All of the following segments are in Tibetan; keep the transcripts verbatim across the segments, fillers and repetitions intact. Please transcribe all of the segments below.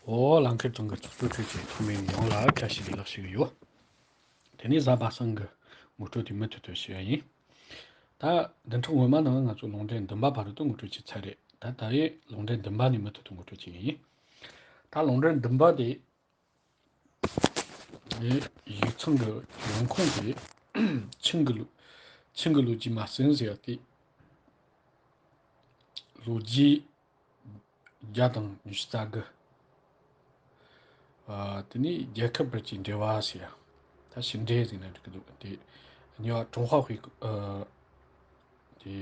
ཨོ། ལང་ཁེ་ཚང་གི་ཚོགས་གཙོ་ཁྲུའུ་ཅན་ཚང་མས་ཡོངས་ལ་བཀྲ་ཤིས་བདེ་ལེགས་ཞུ་གི་ཡོད། དེ་ནས་གཟའ་པ་སངས་གི་ངོ་སྤྲོད་དེ་མུ་མཐུད་དུ་ཞུ་ཡ་ཡིན། ད་བདུན་ཕྲག་སྔོན་མ་ནང་ང་ཚོ་ལུང་འདྲེན་བདུན་པ་བར་དུ་ངོ་སྤྲོད་བྱས་ཚར་རེད། ད་ད་རེས་ལུང་འདྲེན་བདུན་པ་ནས་མུ་མཐུད་དུ་ངོ་སྤྲོད་བྱེད་ཀྱི་ཡིན། ད་ལུང་འདྲེན་བདུན་པ་དེ། ཨེ། ཡིག་ཚང་གི་ཡོང་ཁུངས་དེ་ཆིང་གི་ལོ། ཆིང་གི་ལོ་རྒྱུས་མ་ཟིན་ཟེར་ཡ་དེ། ལོ་རྒྱུས་བརྒྱ་དང་ཉི་ཤུ་རྩ་དགུ། ཨ། དེ་ནས་རྒྱལ་ཁབ་བར་གྱི་འབྲེལ་བ་ཟེར་ཡ། ད་ཕྱི་འབྲེལ་ཟེར་ན་འགྲིག་གི་འདུག་དེ་གཉིས་པ་ཀྲུང་ཧྭ་དབུས། ཨ། དེ་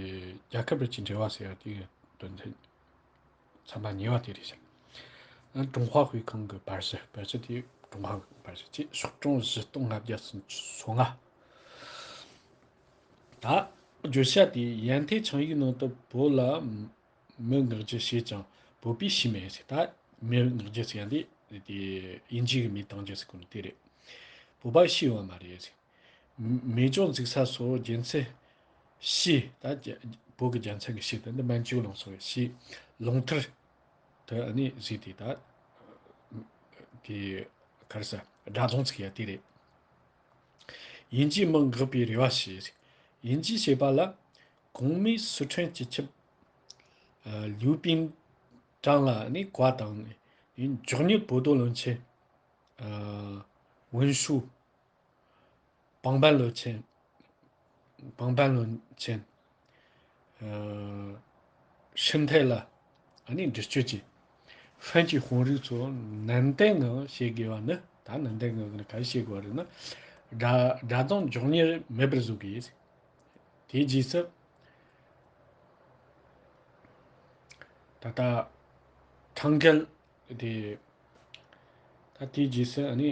རྒྱལ་ཁབ་བར་གྱི་འབྲེལ་བ་ཟེར་ཡ་དེ་གི་དོན་ཚན་ཚན་པ་གཉིས་པ་དེ་རེད་ཤག་ཀྲུང་ཧྭ་དབུས་ཁམས་ཀྱི་བར་གཞི། བར་གཞི་དེ་ཀྲུང་ཧྭ་དབུས་ཁམས་བར་གཞི་བཅས་ཤོག་གྲངས་བཞི་སྟོང་ལྔ་བརྒྱ་སུམ་ཅུ་སོ་ལྔ། ད་བརྗོད་བྱ་དེ་ཡན་ཐེ་ཆིངས་ཡིག་ནང་དུ་བོད་ལ་མི་མངགས་རྒྱུ་བྱས་ཀྱང་བོད་པས་ཤེས་མེད་ཟེར། ད་མི་མངགས་རྒྱུ་ཟེར་ཡ་འདི་དེ་དབྱིན་ཇི་གིས་མེ་བཏང་རྒྱུ་ཟེར་གོ་ནི་དེ་རེད། བོད་པས་ཤེས་པ་མ་རེད་ཟེར། མེ་སྒྱོགས་འཛུགས་ས་སོགས་རྒྱུ་མཚན་ཤེས། ད་རྒྱ། བོད་ཀྱི་རྒྱལ་མཚན་གྱི་ཤེས། དེ་འདི་མན་ཇུ་ལུང་སོགས་ཀྱི་ཤེས། ལུང་མཐར་དུ་ཨ་ནི་བཟོས་ཏེ་ད་དེ་ག་རེ་ཟེར། སྒྲ་རྫོང་བཙུགས་ཡ་དེ་རེད། དབྱིན་ཇིའི་མི་མངགས་པའི་རེ་བ་བྱས། དབྱིན་ཇིས་བྱས་པ་ལ་གོང་མའི་སི་ཁྲོན་སྤྱི་ཁྱབ་ལིའུ་པིན་ཀྲང་ལ་ནི་བཀའ་བཏང་ནས། མགྱོགས་མྱུར་བོད་དོན་བློན་ཆེན། ཨ། ཝུན་ཧྲུའུ། 旁白论ཆེན། 旁白论ཆེན། ཨ། ཧྲིན་ཐའེ་ལ་ཨ་ནི་འདྲི་གཅོད་ཀྱིས་ཧྥན་གྱི་དཔོན་རིགས་ཚོ་ནན་ཏན་ངང་བྱེད་དགོས་པ་ནི། ད་ནན་ཏན་ངང་ག་རེ་བྱེད་དགོས་པ་རེད་ན། སྒྲ་སྒྲ་གདངས་མགྱོགས་མྱུར་མེད་པར་བཟོ་དགོས། དེའི་རྗེས་སུ་ད་ལྟ་ཁྲང་གལ་དེ། ད་དེའི་རྗེས་སུ་ཨ་ནི་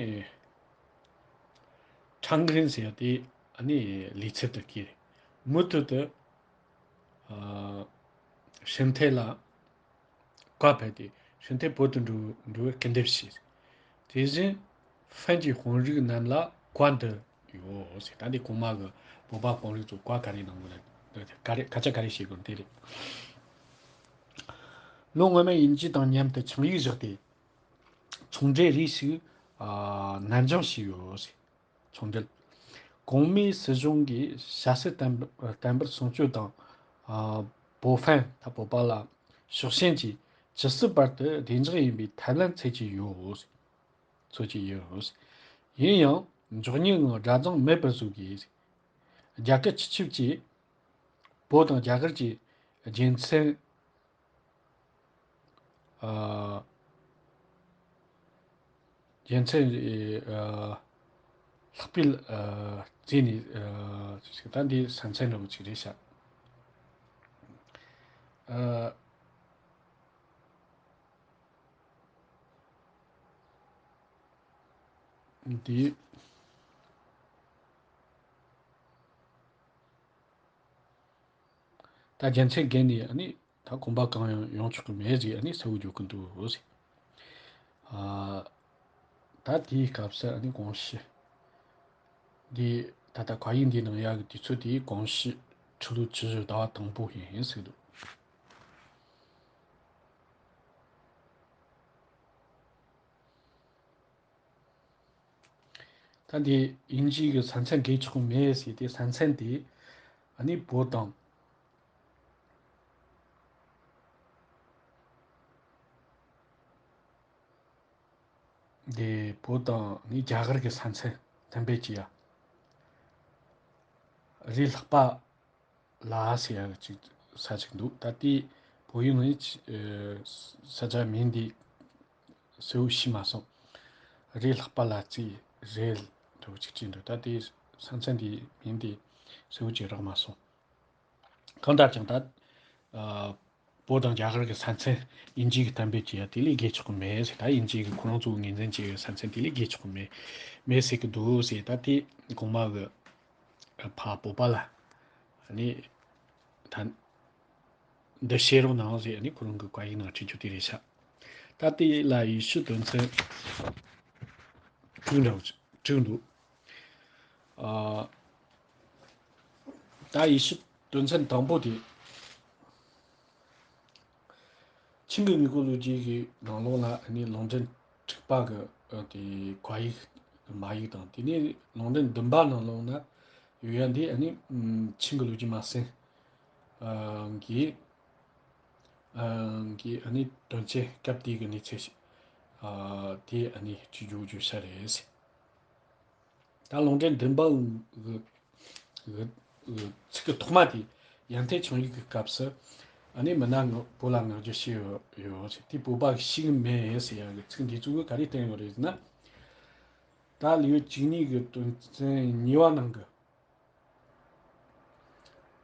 ཁྲང་གིན་ཟེར་ཡ་དེ་ཨ་ནི་ལས་ཚབ་ཏུ་བསྐོས། མུ་མཐུད་དུ་ཨ། ཧྲིན་ཐའེ་ལ་བཀའ་ཕེབས་ཏེ། ཧྲིན་ཐའེ་བོད་དུ་འགྲོ་འགྲོ་བའི་སྐུལ་འདེབས་བྱས། དེ་བཞིན་ཧྥན་གྱི་དཔོན་རིགས་རྣམས་ལ་བཀའ་འདི་ཡོད་ཟེར། ད་འདི་གོང་མ་གི་བོད་པ་དཔོན་རིགས་ཚོ་བཀའ་ག་རེ་གནང་དགོས་ན། ག་རེ་སྐད་ཆ་ག་རེ་བཤད་དགོས་ན་དེ་རེད། ལོ་སྔོན་མ་དབྱིན་ཇི་དང་མཉམ་དུ་ཆིངས་ཡིག་བཞག་སྟེ། ཚོང་འབྲེལ་རེ་ཞིག་ཨ། ནན་སྦྱོང་བྱས་ཡོད་ཟེར། ཚོང་འབྲེལ། གོང་མའི་སྲིད་གཞུང་གིས་ཞྭ་སེར་བསྟན་པ་བསྟན་པར་སྲུང་སྐྱོབ་དང་། ཨ། བོད་ཕན། ད་བོད་པ་ལ་ཕྱོགས་ཞེན་གྱིས་ཇི་སྲིད་བར་དུ་བདེ་འཇགས་ཡིན་པའི་ཐབས་ལམ་འཚོལ་གྱི་ཡོད། འཚོལ་གྱི་ཡོད། ཡིན་ཡང་མགྱོགས་མྱུར་ངང་སྒྲ་གདངས་མེད་པར་བཟོ་དགོས། རྒྱ་གར་སྤྱི་ཁྱབ་ཀྱིས་བོད་དང་རྒྱ་གར་གྱི་རྒྱལ་མཚན། ཨ། རྒྱལ་མཚན། ཨ། ལྷག་པའི། ཨ། རྩིས་ནས། ཨ། ཅིག་ད་འདི་ས་མཚམས་འདྲ་བོ་ཅིག་རེད་ཤག་ཨ། འདི། ད་རྒྱལ་མཚན་བརྒལ་ནས་ཨ་ནི་ད་གོམ་པ་གང་ཡང་ཡོང་ཆོག་གི་མེད་ཟེར་ཨ་ནི་གསལ་བོ་བརྗོད་ཀྱི་འདུག་ཟེར། ཨ། ད་དེའི་སྐབས་སུ་ཨ་ནི་དགོངས་ཞུ་འདི། ད་ལྟ་བཀའ་ཡིག་འདི་ནང་ཡག་གི་དུས་ཚོད་དེ་དགོངས་ཞུ་ཕྱི་ལོ་ཆུ་བཞི་ཟླ་བ་དང་པོ་ཡིན་ཟེར་འདུག་ད་འདི་དབྱིན་ཇི་གི་ས་མཚམས་བརྒལ་ཆོག་གི་མེད་ཟེར་ཏེ། ས་མཚམས་དེ་ཨ་ནི་བོད་དང་། འདི་བོད་དང་ཨ་ནི་རྒྱ་གར་གི་ས་མཚམས་གཏན་འབེབས་བྱས་ཡ། རི་ལྷག་པ་ལ་ཟེར་ཡ་ཅིག་ས་ཅིག་འདུག་ད་ལྟའི་བོད་ཡིག་ནང་ཨ། ས་ཆ་མིང་འདི་གསལ་བོ་ཤེས་མ་སོང་། རི་ལྷག་པ་ལ་རྩིས་རེད་འདྲ་བོ་ཅིག་བྲིས་འདུག་ད་ལྟའི་ས་མཚམས་འདིའི་མིང་འདི་གསལ་བོ་ཅིག་རག་མ་སོང་། གང་ལྟར་ཀྱང་ད། ཨ། བོད་དང་རྒྱ་གར་གྱི་ས་མཚམས་དབྱིན་ཇི་གིས་གཏན་འབེབས་བྱས་ཡ་དེ་ལས་བརྒལ་ཆོག་གི་མེད་ཟེར། ད་དབྱིན་ཇི་གིས་ཁོ་རང་ཚོ་ངོས་འཛིན་བྱས་ཡོད་ས་མཚམས་དེ་ལས་བརྒལ་ཆོག་གི་མེད་མེད་ཟེར་གི་འདུག་ཟེར། ད་དེ་གོང་མ་གི་ཕ་བོད་པ་ལ་ནི་ད་འདི་བཤད་རོགས་གནང་ཟེར་ནི་ཁོ་རང་གི་བཀའ་ཡིག་ནང་བྲིས་རྒྱུ་དེ་རེད་ཤག་ད་དེ་ལ་ཡེ་ཤུ་དོན་ཚན་དྲུག་འདྲ་བོ་བྲིས་འདུག་ཨ། ད་ཡེ་ཤུ་དོན་ཚན་དང་པོ་དེ། ཆིང་གི་དངུལ་སྒོར་ལོ་རྒྱུས་ཀྱི་ནང་ལོགས་ལ་ནི་ལུང་འདྲེན་ དྲུག་པ་གི་ཨ་དེ་བཀའ་ཡིག་མ་ཡིག་དང་། དེ་ནས་ལུང་འདྲེན་བདུན་པ་ནང་ལོགས་ན་ཡོད་ཡ་འདི་ཨ་ནི་ཨམ་ཆིང་གི་ལོ་རྒྱུས་མ་ཟིན་ཨ་གི་ཨ་གི་ཨ་ནི་དོན་ཆེན་སྐབས་དེའི་གི་གནས་ཚུལ་ཞིག་ཨ་དེ་ཨ་ནི་སྤྱི་རྒྱུ་བརྗོད་བྱ་རེད། ད་ལུང་འདྲེན་བདུན་པའི་གི་གི་གི་ཚིག་གི་ཐོག་མ་དེ་ཡོན་ཏན་ཆིང་ཡིག་གི་སྐབས་སུ་ཨ་ནི་མི་སྣ་ངོ་བོད་ལ་ངག་རྒྱུན་བཤད་ཡོད་ཡོད་ཅེས། དེ་བོད་པ་ཞིག་མེད་ཟེར་ཡ་གི་ཚིག་འདི་ཚོ་གི་ག་རེ་བསྟན་ཡོད་རེད་ཟེར་ན། ད་ལེའུ་བཅུ་གཉིས་གི་དོན་ཚན་གཉིས་པ་ནང་གི་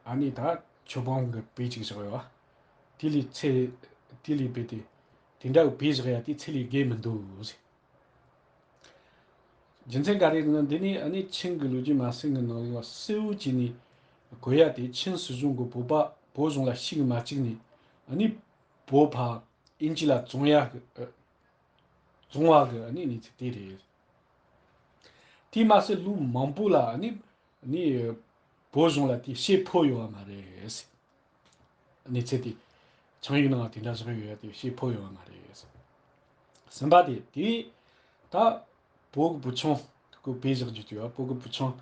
ཨ་ནི་ད་ཆོས་འབངས་གི་དཔེ་ཅིག་བཞག་ཡོད། དེ་ལས་ཚེ་དེ་ལས་དཔེ་དེ་དེ་འདྲ་བའི་དཔེ་བཞག་ཡ་དེ་ཚེ་ལས་དགེ་མི་འདུག་ཟེར། རྒྱུ་མཚན་ག་རེ་ཟེར་ན། འདི་ནི་ཨ་ནི་ཆིང་གི་ལོ་རྒྱུས་མ་ཟིན་གི་ནང་ལ་གསལ་བོ་བྱས་ནས་གོ་ཡ་དེ་ཆིང་སྲིད་གཞུང་གི་བོད་པ་བོད་གཞུང་ལ་ཤུགས་མ་བཅུག་ནས་ཨ་ནི་བོད་ཕར་དབྱིན་ཇི་ལ་བཙོང་ཡ་གི་ཨ་བཙོང་བ་གི་ཨ་ནི་གནས་ཚུལ་དེ་རེད། དེ་མ་ཟད་ལོ་མང་པོ་ལ་ཨ་ནི་ཨ་ནི་བོད་གཞུང་ལ་དེ་བྱེད་ཕོད་ཡོད་བ་མ་རེད། གནས་ཚུལ་དེ་ཆིང་ཡིག་ནང་དེ་འདྲ་བཞག་ཡོད་ཡ་དེ་བྱེད་ཕོད་ཡོད་བ་མ་རེད། གསུམ་པ་དེ་དེ་ད་བོད་ཀྱི་བུ་ཆུང་ཁོ་དཔེ་བཞག་རྒྱུ་དེ་བ། བོད་ཀྱི་བུ་ཆུང་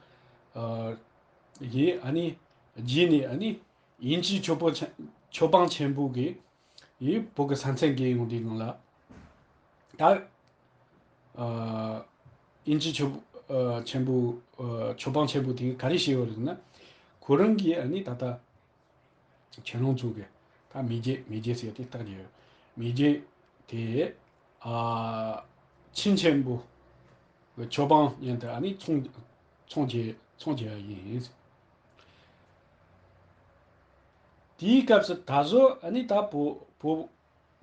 ཨ་ཡིས་ཨ་ནི་རྗེས་ནས་ཨ་ནི་དབྱིན་ཇིའི་ཆོས་པོ་ཆེན་ཆོས་འབངས་ཆེན་པོ་གིས་ཡིས་བོད་ཀྱི་ས་མཚམས་བརྒལ་ཡོང་དུས་ནང་ལ་ད་ཨ་དབྱིན་ཇིའི་ཆོས་ཨ་ཆེན་པོ་ཨ་ཆོས་འབངས་ཆེན་པོ་དེ་ག་རེ་བྱས་ཡོད་རེད་ཟེར་ན། ཁོ་རང་གིས་ཨ་ནི་ད་ལྟ་ཁྱེད་རང་ཚོ་གི་ད་མེས་རྒྱལ་མེས་རྒྱལ་ཟེར་དེ་བཏགས་ནས་ཡོད། མེས་རྒྱལ་དེ་ཨ་ཆིང་ཆེན་པོ་གི་ཆོས་འབངས་མཉམ་དུ་ཨ་ནི་ཚོང་ཚོང་རྒྱག་ཚོང་རྒྱག་ཡ་ཡིན། དེའི་སྐབས་སུ་ད་གཟོད་ཨ་ནི་ད་བོད་བོད་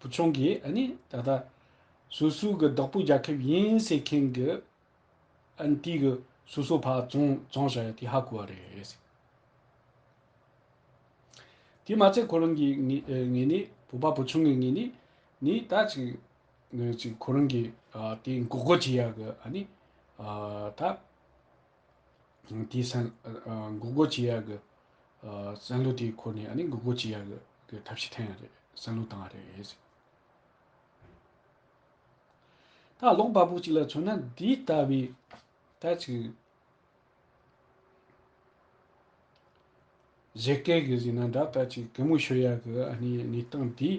བུ་ཆུང་གིས་ཨ་ནི་ད་ལྟ་སོ་སོ་གི་བདག་པོ་རྒྱལ་ཁབ་ཡིན་ཟེར་མཁན་གི་ཨ་ནི་དེ་གི་སོ་སོ་ཕར་བཙོང་བཙོང་བཞག་ཡ་དེ་ཧ་གོ་བ་རེད། དེ་མ་ཚད་ཁོ་རང་གི་ངོས་ངོས་ནས་བོད་པ་བུ་ཆུང་གི་ངོས་ནས་ནི་ད་ཅིག་ཅིག་ཁོ་རང་གི་ཨ་དེ་འགོག་རྒོལ་བྱེད་ཡ་གི་ཨ་ནི་ཨ་ད་དེའི་སང་ཨ་འགོག་རྒོལ་བྱེད་ཡ་གི་ཨ་བསམ་བློ་དེའི་ཁོ་ནས་ཨ་ནི་འགོག་རྒོལ་བྱེད་ཡ་གི་གི་ཐབས་ཤེས་འཐེན་ཡ་རེད། བསམ་བློ་བཏང་ཡ་རེད། ད་ཀློག་པ་པོ་གཅིག་ལ་མཚོན་ན་འདི་ལྟ་བུའི་ད་ཅིག་བཞད་གད་གི་ཟེར་ན་འདྲ། ད་ཅིག་གད་མོ་ཤོར་ཡ་གི་ཨ་ནི་གནས་སྟངས་འདི་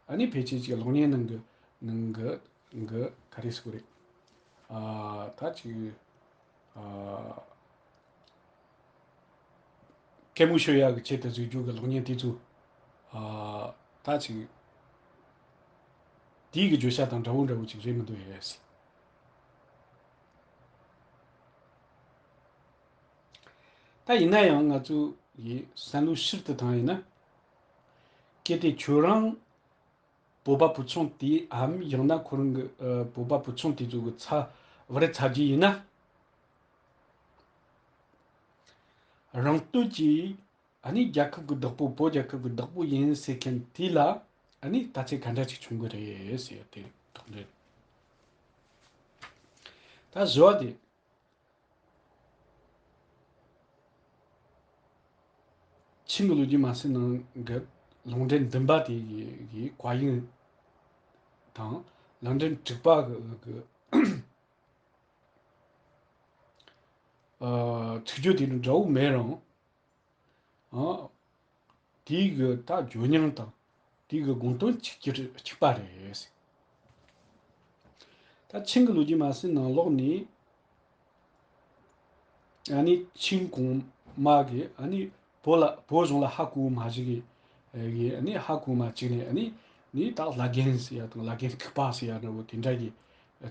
ཨ་ནི་ཕལ་ཆེར་ཅིག་གློག་བརྙན་ནང་གི་ནང་གི་གི་ག་རེ་ཟེར་དགོས་རེད། ཨ་ད་ཅིག་ཨ་གད་མོ་ཤོར་ཡག་གི་ཆེད་དུ་བཟོས་རྒྱུ་གི་གློག་བརྙན་དེ་ཚོ་ཨ་ད་ཅིག་དེའི་གི་བརྗོད་བྱ་དང་འདྲ་བོ་འདྲ་བོ་ཅིག་རེད་མི་འདུག་ཡས། ད་ཡིན་ན་ཡང་ང་ཚོ་ཡི་བསམ་བློ་ཕྱིར་དུ་བཏང་ཡིན་ན། གལ་ཏེ་ཁྱོད་རང་བོད་པ་བུ་ཆུང་དེའམ་ཡང་ན་ཁོ་རང་གི་ཨ་བོད་པ་བུ་ཆུང་དེ་ཚོ་གི་ཚབ་བར་ཚབ་རྒྱུ་ཡིན་ན། རང་སྟོབས་ཀྱིས་ཨ་ནི་རྒྱལ་ཁབ་ཀྱི་བདག་པོ་བོད་རྒྱལ་ཁབ་ཀྱི་བདག་པོ་ཡིན་ཟེར་མཁན་དེ་ལ་ཨ་ནི་ད་ཚེ་ག་འདྲ་ཅིག་བྱུང་གི་རེད་ཟེར་དེ་དོགས་འདྲི། ད་བཞི་བ་དེ། ཆིང་གི་ལོ་རྒྱུས་མ་ཟིན་ནང་གི་ལུང་འདྲེན་བདུན་པ་དེ་གི་གི་བཀའ་ཡིག་དང་ལུང་འདྲེན་དྲུག་པ་གི་གི་ཨ་ཚིག་བརྗོད་དེ་འདྲ་བོ་མེད་རུང་། ཨ་དེའི་གི་ད་ཇོ་མྱང་དང་དེའི་གི་དགོངས་དོན་གཅིག་གྱུར་གཅིག་པ་རེད། ད་ཆིང་གི་ལོ་རྒྱུས་མ་ཟིན་ནང་ལོགས་ནས་ཨ་ནི་ཆིང་གོང་མ་གི་ཨ་ནི་བོད་ལ་བོད་གཞུང་ལ་ཧ་གོ་མ་ཞིག་གི་གི་ཨ་ནི་ཧ་གོ་མ་གཅིག་ནས་ཨ་ནི་ནི་ད་བླ་རྒན་ཟེར་ཡ་དང་བླ་རྒན་ཁུག་པ་ཟེར་ཡ་འདྲ་བོ་དེ་འདྲ་གི་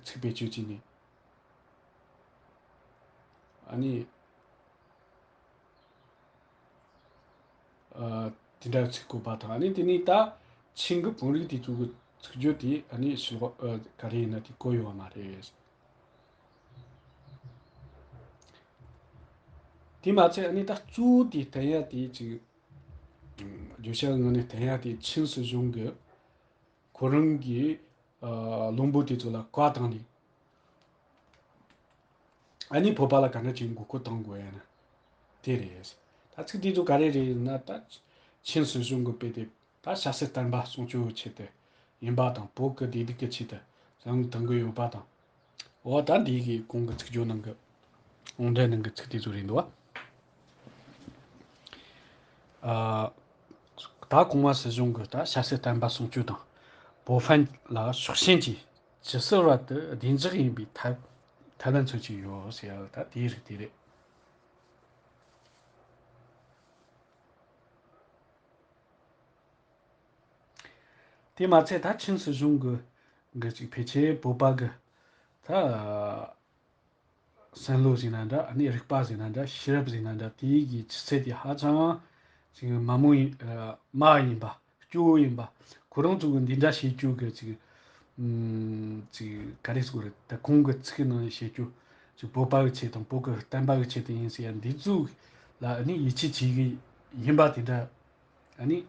ཚིག་བེད་སྤྱོད་བྱས་ནས། ཨ་ནི་ཨ་དེ་འདྲ་ཚིག་བཀོད་པ་དང་། ཨ་ནི་དེ་ནས་ད་ཆིང་གི་བོན་རིགས་དེ་ཚོ་གི་ཚིག་བརྗོད་དེ་ཨ་ནི་ཤི་ལོ་ཨ་ག་རེ་ཡིན་ན་དེ་བཀོད་ཡོད་པ་མ་རེད། དེ་མ་ཚད་ཨ་ནི་ད་གཙོ་བོ་དེ་བསྟན་ཡ་དེ་ཅིག་བརྗོད་བྱ་ངོས་ནས་བསྟན་ཡ་དེ་ཆིང་སྲིད་གཞུང་གི་ཁོ་རང་གི་ཨ་བློན་པོ་དེ་ཚོ་ལ་བཀའ་བཏང་ནས། ཨ་ནི་བོད་པ་ལ་ག་འདྲ་ཅིག་མགོ་སྐོར་གཏོང་དགོས་ཡ་ན་དེ་རེད། ད་ཚིག་དེ་ཚོ་ག་རེ་རེད་ན། ད་ཆིང་སྲིད་གཞུང་གི་དཔེ་དེ་ད་ཤ་ཟད་བསྟན་པ་སྲུང་སྐྱོབ་ཆེད་དུ་ཡིན་པ་དང་། བོད་ཀྱི་བདེ་སྡུག་གི་ཆེད་དུ་ དང་དང་གི་ཡོད་པ་དང་། འོ་ད་འདི་གི་གོང་གི་ཚིག་སྦྱོར་ནང་གི། ལུང་འདྲེན་ནང་གི་ཚིག་དེ་ཚོ་རེད་འདུག་བ། ཨ། ད་གོང་མ་སྲིད་གཞུང་གི་ད་ཞྭ་སེར་བསྟན་པ་སྲུང་སྐྱོབ་དང་། བོད་ཕན་ལ་ཕྱོགས་ཞེན་གྱི་ཇི་སྲིད་བར་དུ་བདེ་འཇགས་ཡིན་པའི་ཐབས་ཐབས་ལམ་འཚོལ་གྱི་ཡོད་ཟེར་ཡ་ད་དེའི་རིགས་དེ་རེད། དེ་མ་ཚད་ད་ཆིན་སྲིད་གཞུང་གི་གི་ཅིག་ཕལ་ཆེར་བོད་པ་གི་ད་བསམ་བློ་ཟེར་ན་འདྲ། ཨ་ནི་རིག་པ་ཟེར་ན་འདྲ། ཤེས་རབ་ཟེར་ན་འདྲ། དེའི་གི་ཆུ་ཚད་དེ་ཧ་ཅང་ཅིག་དམའ་མོ་ཡིན། ཨ། དམའ་ཡིན་པ། སྐྱོ་བོ་ཡིན་པ། ཁོ་རང་ཚོ་གི་འདི་འདྲ་བྱེད་རྒྱུ་གི་ཅིག་ཨམ། ཅིག་ག་རེ་ཟེར་དགོས་རེད། ད་གོང་གི་ཚིག་གི་ནང་ནས་བཤད་རྒྱུ་ཅིག་བོད་པ་གི་ཆེད་དང་བོད་གི་བསྟན་པ་གི་ཆེད་དུ་ཡིན་ཟེར་ཡ་འདི་ཚོ་ལ་ཨ་ནི་ཡིད་ཆེས་བྱེད་གི་ཡིན་པ་དེ་འདྲ་ཨ་ནི་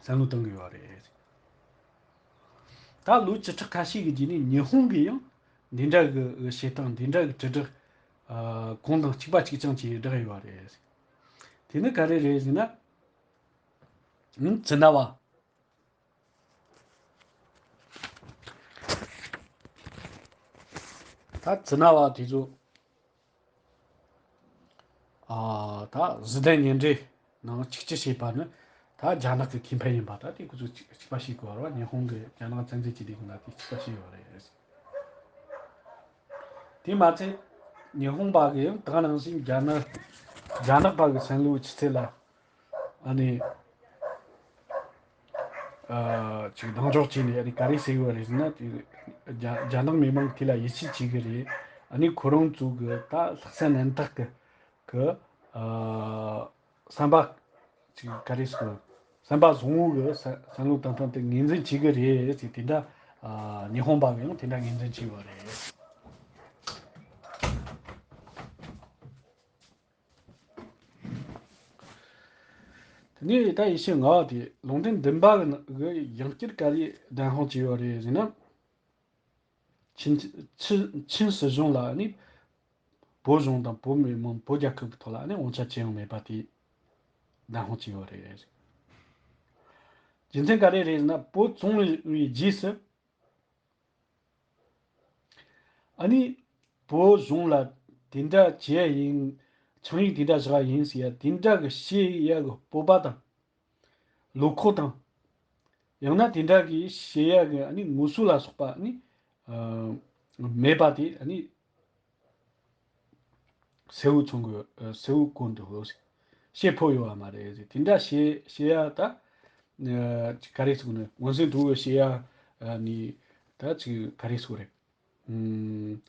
བསམ་བློ་གཏོང་གི་ཡོད་རེད། ད་ལོ་བཅུ་ཕྲག་ཁ་ཤས་ཀྱི་རྗེས་ནས་ཉི་ཧོང་གིས་ཡང་འདི་འདྲ་གི་བྱེད་སྟངས། འདི་འདྲ་གི་དྲིལ་བསྒྲགས། ཨ། གོང་དང་གཅིག་པ་གཅིག་རྐྱང་བྱས་བསྒྲགས་ཡོད་རེད། དེ་ནི་ག་རེ་རེད་ཟེར་ན། ཨང་། ཙི་ན་བ། ད་ཙི་ན་བ་དེ་ཚོ། ཨ། ད་གཟི་ལྡན་ཉིན་རེའི་ནང་ཆིག་སྒྲིལ་བྱས་པ་ནི་ད་རྒྱ་ནག་གི་ཁེ་ཕན་ཡིན་པ། ད་དེ་ཁོ་ཚོས་གཅིག་གཅིག་པ་བྱེད་དགོས་རེད་བ། ཉི་ཧོང་གི་རྒྱ་ནག་བཙན་འཛུལ་བྱེད་དུས་སྒང་ལ་དེ་གཅིག་པ་བྱས་ཡོད་རེད། དེ་མ་ཚད་ཉི་ཧོང་པ་གི་ཡང་ད་ག་ནང་བཞིན་རྒྱ་ནག་རྒྱ་ནག་པ་གི་བསམ་བློའི་ཆུ་ཚད་ལ། ཨ་ནི། ཨ། ཅིག་གདེང་འཇོག་བྱས་ནས་ཨ་ནི་ག་རེ་ཟེར་གི་ཡོད་རེད་ཟེར་ན། ཅིག་རྒྱ་རྒྱ་ནག་མི་མང་དེ་ལ་ཡིད་ཆེས་བྱེད་གི་རེད། ཨ་ནི་ཁོ་རང་ཚོ་གི་ད་ལྷག་བསམ་རྣམ་དག་གི་གི། ཨ། བསམ་པ། ཅིག་ག་རེ་ཟེར། བསམ་པ་བཟང་བོ་གི་བསམ་བསམ་བློ་བཏང་སྟངས་དེ་ངོས་འཛིན་བྱེད་གི་རེད་ཟེར། དེ་འདྲ། ཨ། ཉི་ཧོང་པ་གི་ཡང་དེ་འདྲ་ངོས་འཛིན་བྱས་ཡོད་རེད། དེ་ནས་ད་ཡེ་ཤུ་ལྔ་པ་དེ་ལུང་འདྲེན་བདུན་པ་གི་ནང་གི་ཡང་བསྐྱར་ག་རེ་བདེན་དཔང་བྱས་ཡོད་རེད་ཟེར་ན། ཆིན་ཆིན་ཆིན་སྲིད་གཞུང་ལ་ནི་བོད་གཞུང་དང་བོད་མི་མང་བོད་རྒྱལ་ཁབ་ཀྱི་ཐོག་ལ་ནི་དབང་ཆ་ཅི་ཡང་མེད་པ་དེ་བདེན་དཔང་བྱས་ཡོད་རེད། རྒྱུ་མཚན་ག་རེ་རེད་ཟེར་ན། བོད་བཙོང་བའི་རྗེས་སུ། ཨ་ནི་བོད་གཞུང་ལ་དེ་འདྲ་བྱས་ཡིན། ཆིངས་ཡིག་དེ་འདྲ་བཞག་ཡིན་ཟེར་ཡ་དེ་འདྲ་གི་བཤད་ཡ་གི་སྤོབས་པ་དང་བློ་ཁོག་དང་། ཡང་ན་དེ་འདྲ་གི་བཤད་ཡ་གི་ཨ་ནི་ངོ་སོ་ལ་སོགས་པ་ཨ་ནི། ཨ། མེད་པ་དེ་ཨ་ནི་གསལ་བོ་མཚོན་གི། ཨ། གསལ་བོ་གོ་འདུག་ཟེར། བཤད་ཕོད་ཡོད་པ་མ་རེད་ཟེར། དེ་འདྲ་བཤད་བཤད་ཡ་ད། ཨ། ག་རེ་ཟེར་ནས་ངོ་སོ་དུ་བོ་བཤད་ཡ། ཨ་ནི་ད་ཅིག་ག་རེ་ཟེར་རེད། ཨུམ།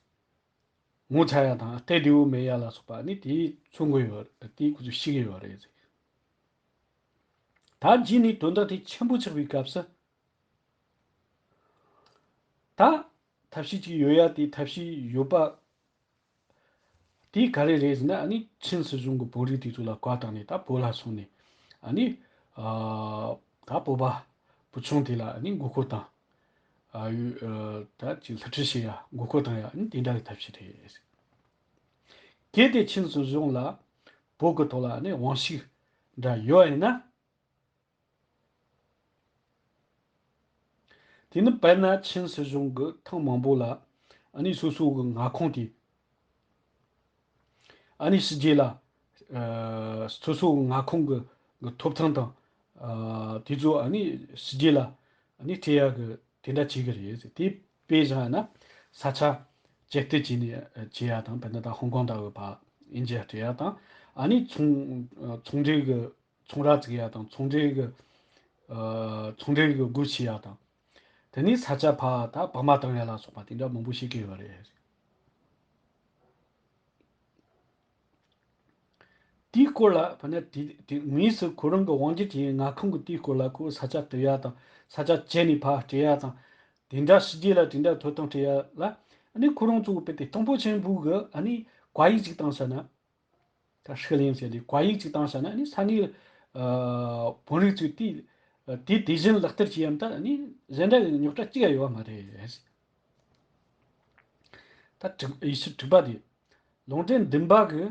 ངོ་ཚ་ཡ་དང་སྟབས་བདེ་བོ་མེད་ཡ་ལ་སོགས་པ་ནི་དེའི་མཚོན་གི་ཡོད། དེའི་ཁོ་ཚོས་ཤེས་ཀྱི་ཡོད་རེད་ཟེར། ད་རྗེས་ནས་དོན་དག་དེ་ཆེན་པོ་ཆགས་པའི་སྐབས་སུ། ད་ཐབས་ཤེས་ཅིག་ཡོད་ཡ་དེ་ཐབས་ཤེས་ཡོད་པ་དེ་ག་རེ་རེད་ཟེར་ན། ཨ་ནི་ཆིན་སྲིད་གཞུང་གི་བོད་རིགས་དེ་ཚོ་ལ་བཀའ་བཏང་ནས་ད་བོད་ལ་སོང་ནས། ཨ་ནི། ཨ། ད་བོད་པ་བུ་ཆུང་དེ་ལ་ཨ་ནི་མགོ་སྐོར་དང་། ཨ། ཡུ། ཨ། ད་ཅིག་བསླུ་བྲིད་བྱེད་ཡ། མགོ་སྐོར་བཏང་ཡ། ཨ་ནི་དེ་འདྲ་གི་ཐབས་ཤེས་རེད། གལ་ཏེ་ཆིན་སྲིད་གཞུང་ལ་བོད་ཀྱི་ཐོག་ལ་ཨ་ནི་དབང་ཤུགས་འདྲ་ཡོད་ཡིན་ན། དེ་ནི་དཔེར་ན་ཆིན་སྲིད་གཞུང་གིས་ཐེངས་མང་པོ་ལ་ཨ་ནི་སོ་སོ་གི་མངའ་ཁོངས་དེ། ཨ་ནི་ཕྱི་རྒྱལ་ལ། ཨ། སོ་སོའི་མངའ་ཁོངས་ཀྱི་ཀྱི་ཐོབ་ཐང་དང་། ཨ། དེ་ཚོ་ཨ་ནི་ཕྱི་རྒྱལ་ལ་ཨ་ནི་སྤྲད་ཡ་གི་དེ་འདྲ་བྱེད་གི་རེད་ཟེར། དེ་དཔེ་བཞག་ན་ས་ཆ་བཅད་བསྡུ་བྱས་ནས་བྱེད་ཡ་དང་། དཔེར་ན་ད་ཧོང་ཀོང་ལྟ་བུ་ཕར་དབྱིན་ཇི་སྤྲད་ཡ་དང་། ཨ་ནི་ཚོང་ཚོང་འབྲེལ་གྱི་ཚོང་ར་བཙུགས་ཡ་དང་། ཚོང་འབྲེལ་གྱི། ཨ། ཚོང་འབྲེལ་གྱི་སྒོ་ཕྱེ་ཡ་དང་། དེ་ནས་ས་ཆ་ཕར་ད་བག་མ་བཏང་ཡ་ལ་སོགས་པ་དེ་འདྲ་མང་པོ་བྱེད་ཀྱི་ཡོད་རེད། དེའི་སྐོར་ལ་ཕ་ནི་དེ་དེ་དངོས་སུ་ཁོ་རང་གི་དབང་སྒྱུར་གྱི་མངའ་ཁོངས་ཀྱི་དེའི་སྐོར་ལ་ཁོ་ས་ཆ་སྤྲད་ཡ་དང་། ས་ཆ་བཅད་ནས་ཕར་སྤྲད་ཡ་དང་། དེ་འདྲ་ཕྱི་རྒྱལ་ལ་དེ་འདྲ་ཐོབ་ཐང་སྤྲད་ཡ་ལ། ཨ་ནི་ཁོ་རང་ཚོ་དཔེ་དེ་དང་པོ་ཆེན་པོ་གི་ཨ་ནི་བཀའ་ཡིག་ཅིག་བཏང་ས་ན། ད་ཧྲི་ལིན་ཟེར་དེ་བཀའ་ཡིག་ཅིག་བཏང་བཞག་ན། ཨ་ནི་ས་གནས། ཨ། བོད་རིགས་ཚོས་དེ་དེ་དེ་བཞིན་ལག་བསྟར་བྱེད་ཡ་ད་ཨ་ནི་གཞན་འདྲ་རྙོག་དྲ་གཅིག་ཡང་ཡོད་པ་མ་རེད། ད་དྲུག་ཡེ་ཤུ་དྲུག་པ་དེ། ལུང་འདྲེན་བདུན་པ་གི།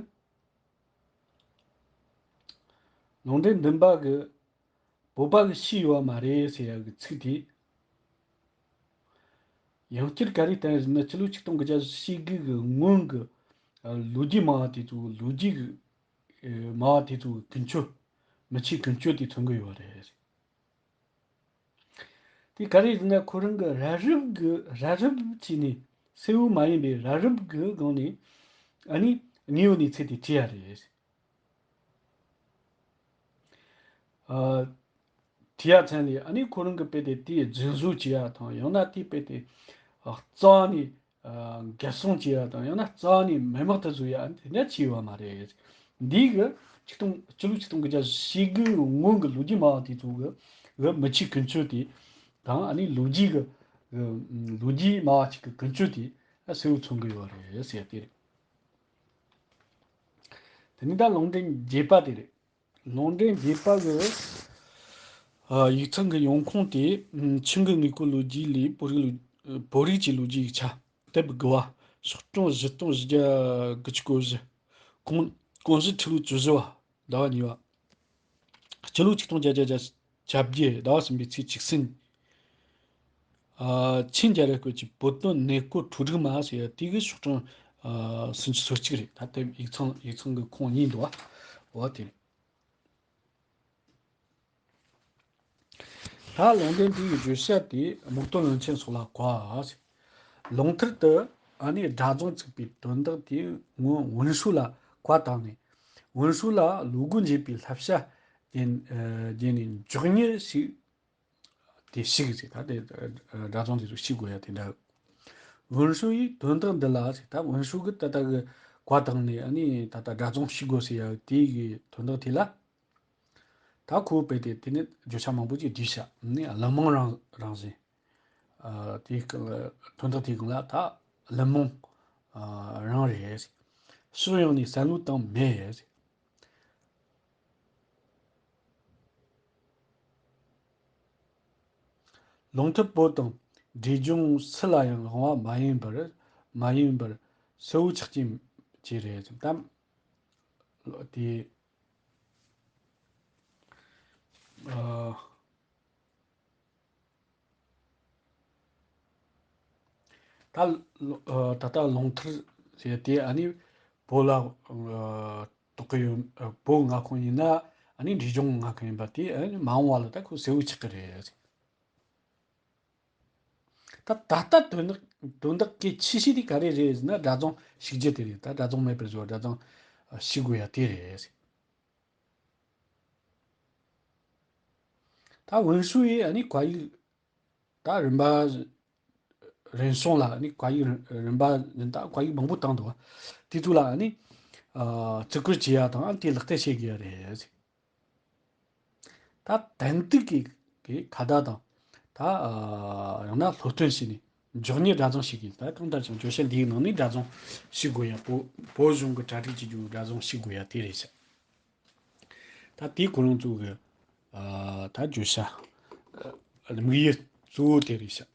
ལུང་འདྲེན་བདུན་པ་གི། བོད་པ་གི་ཤི་ཡོད་པ་མ་རེད་ཟེར་ཡ་གི་ཚིག་དེ། ཡང་བསྐྱར་ག་རེ་བསྟན་ཟེར་ན། སྤྱི་ལོ་ཆིག་སྟོང་དགུ་བརྒྱ་བཞི་བཅུ་ཞེ་དགུ་གི་སྔོན་གྱི་ཨ་ལོ་རྒྱུས་སྨྲ་བ་དེ་ཚོ་གི་ལོ་རྒྱུས་ཀྱི་ཨེ་སྨྲ་བ་དེ་ཚོ་གི་ཀུན་སྤྱོད། མི་ཆོས་ཀུན་སྤྱོད་དེ་མཚོན་གྱི་ཡོད་རེད། དེ་ག་རེ་ཟེར་ན། ཁོ་རང་གི་ར་རིབ་གི་ར་རིབ་བྱས་ནས། གསལ་བོ་མ་ཡིན་པའི་ར་རིབ་གི་སྒང་ནས། ཨ་ནི་དངོས་ཡོད་གནས་ཚུལ་དེ་བྲིས་ཡ་རེད། ཨ། བྲིས་ཡ་མཚན་ལས། ཨ་ནི་ཁོ་རང་གི་དཔེ་དེ་དེའི་རྫུན་བཟོ་བྱེད་ཡ་དང་། ཡང་ན་དེའི་དཔེ་དེ་རྩ་བ་ནས་ཨ་འགེབས་སྲུང་བྱེད་ཡ་དང་། ཡང་ན་རྩ་བ་ནས་མི་དམག་ཏུ་བཟོ་ཡ་དེ་འདྲ་བྱས་ཡོད་མ་རེད། འདི་གི་ཆིག་སྟོང་། སྤྱི་ལོ་ཆིག་སྟོང་དགུ་བརྒྱ་ཞེ་དགུ་སྔོན་གྱི་ལོ་རྒྱུས་སྨྲ་བ་དེ་ཚོ་གི་གི་མི་ཆོས་ཀུན་སྤྱོད་དེ་དང་། ཨ་ནི་ལོ་རྒྱུས་ཀྱི་གི་ལོ་རྒྱུས་སྨྲ་བ་ཅིག་གི་ཀུན་སྤྱོད་དེ་གསལ་བོ་མཚོན་གྱི་ཡོད་རེད་ཟེར་ཡ་དེ་རེད། དེ་ནས་ད་ལུང་འདྲེན་རྒྱས་པ་དེ་རེད། ལུང་འདྲེན་རྒྱས་པ་གི་ཨ་ཡིག་ཚང་གི་ཡོང་ཁུངས་དེ། ཨམ། ཆིང་གི་དངོས་པོའི་ལོ་རྒྱུས་ལས། བོད་རིགས་ལོ། བོད་རིགས་ཀྱི་ལོ་རྒྱུས་ཡིག་ཆ་དེབ་དགུ་བ། ཤོག་གྲངས་བཞི་སྟོང་བཞི་བརྒྱ་དགུ་བཅུ་གོ་བཞི། གོང་གོང་གཞི་ཕྲུ་གུ་བཅུ་བཞི་བ། ཟླ་བ་གཉིས་པ། སྤྱི་ལོ་ཆིག་སྟོང་བརྒྱད་བརྒྱ་བརྒྱད་ཅུ་གྱ་བརྒྱད། ཟླ་བ་གསུམ་པའི་ཚེས་གཅིག་ཚུན། ཨ། ཆིང་རྒྱལ་རབས་སྐབས་ཀྱི་བོད་དོན་གནས་སྐོར་བྲོ་སྒྲིག་མ་ཟེར་ཡ་དེ་གི་ཤོག་གྲངས་ཨ་སུམ་ཅུ་སོ་གཅིག་རེད། ད་དེབ་ཡིག་ཚང་ཡིག་ཚང་གི་ཁོངས་གཉིས་འདུག་བ། འོ་དེ་རེད། ད་ལུང་འདྲེན་དེ་ཡི་བརྗོད་བྱ་དེ་དམག་དོན་བློན་ཆེན་སོགས་ལ་གོ་བ། ལུང་མཐར་དུ་ཨ་ནི་སྒྲ་རྫོང་བཙུགས་པའི་དོན་དག་དེ་སྔོན་ཝུན་ཧྲུའུ་ལ་བཀའ་བཏང་ནས། ཝུན་ཧྲུའུ་ལ་ལུ་གུ་འབྱེད་པའི་བསླབ་བྱ་རྒྱན་ཨ་རྒྱན་ནས་མགྱོགས་མྱུར་ཞིག་དེ་ཞིག་ཟེར། ད་དེ་སྒྲ་རྫོང་དེ་ཚོ་ཞིག་དགོས་ཡ་དེ་འདྲ། ཝུན་ཧྲུའུ་ཡིས་དོན་དག་འདི་ལ་ཟེར། ད་ཝུན་ཧྲུའུ་གིས་ད་ལྟ་གི་བཀའ་བཏང་ནས། ཨ་ནི་ད་ལྟ་སྒྲ་རྫོང་ཞིག་དགོས་ཟེར་ཡ་དེ་གི་དོན་དག་དེ་ལ། ད་ཁོ་དཔེ་དེ་དེ་ནི་བརྗོད་བྱ་མང་པོ་ཅིག་བསྡུས་བཞག་ནི་གླུ་མང་རང་རང་བཞིན། ཨ། དེའི་སྐབས་ལ་དོན་དག་དེའི་སྒང་ལ་ད་གླུ་མང་ཨ་རང་རེད། ཕྱོགས་ཡོངས་ནས་བསམ་བློ་བཏང་མེད། ལུང་མཐར་བོད་དང་འབྲས་ལྗོངས་སུ་ལ་ཡང་དབང་བ་མ་ཡིན་པར། མ་ཡིན་པར་གསལ་བོ་ཆགས་རྐྱེན་བཅས་རེད། དམ་དེ། ཨ། ད་ལོ། ཨ། ད་ལྟ་ལུང་མཐར་ཟེར་དེ་ཨ་ནི་བོད་ལ་ཨ་གཏོགས་ཀྱི་ཡོད། ཨ། བོད་མངའ་ཁོངས་ཡིན་ན་ཨ་ནི་འབྲས་ལྗོངས་མངའ་ཁོངས་ཡིན་པ་དེ་ཨ་ནི་མ་འོངས་པ་ལ་ད་ཁོ་གསལ་བོ་ཆགས་ཀྱི་རེད། ད་ད་ལྟ་དོན་དག་དོན་དག་གལ་ཆེ་ཤོས་དེ་ག་རེ་རེད་ཟེར་ན། སྒྲ་རྫོང་ཞིག་རྒྱུ་དེ་རེད། ད་སྒྲ་རྫོང་མེད་པར་བཟོ། སྒྲ་རྫོང་ཞིག་དགོས་ཡ་དེ་རེད། ད་ཝུན་ཧྲུའུ་ཡིས་ཨ་ནི་བཀའ་ཡིག་ད་རིམ་པ་རིམ་བྱུང་ལ། ཨ་ནི་བཀའ་ཡིག་རིམ་པ་བཞིན་ད་བཀའ་ཡིག་མང་པོ་བཏང་འདུག་བ། དེ་ཚོ་ལ་ཨ་ནི་ཨ་བརྩི་བཀུར་བྱེད་ཡ་དང་། ཨ་ནི་དེ་ལག་བསྟར་བྱེད་དགོས་ཡ་རེད། ད་ཏན་ཏིག་གི་གི་ཁ་བརྡ་དང་། ད་ཨ་ཡང་ན་སློབ་སྟོན་བྱས་ནས་མགྱོགས་མྱུར་སྒྲ་རྫོང་ཞིག་དགོས། ད་གང་ལྟར་ཀྱང་བརྗོད་བྱ་འདིའི་ནང་ནས་སྒྲ་རྫོང་ཞིག་དགོས་ཡ། བོད་བོད་གཞུང་གི་གྲ་སྒྲིག་བྱེད་རྒྱུ་སྒྲ་རྫོང་ཞིག་དགོས་ཡ་དེ་རེད་ཤག་ད་དེ་ཁོ་རང་ཚོ་གི་ཨ་ད་བརྗོད་བྱ་ཨ་དམིགས་ཡུལ་གཙོ་བོ་དེ་རེད་ཤག་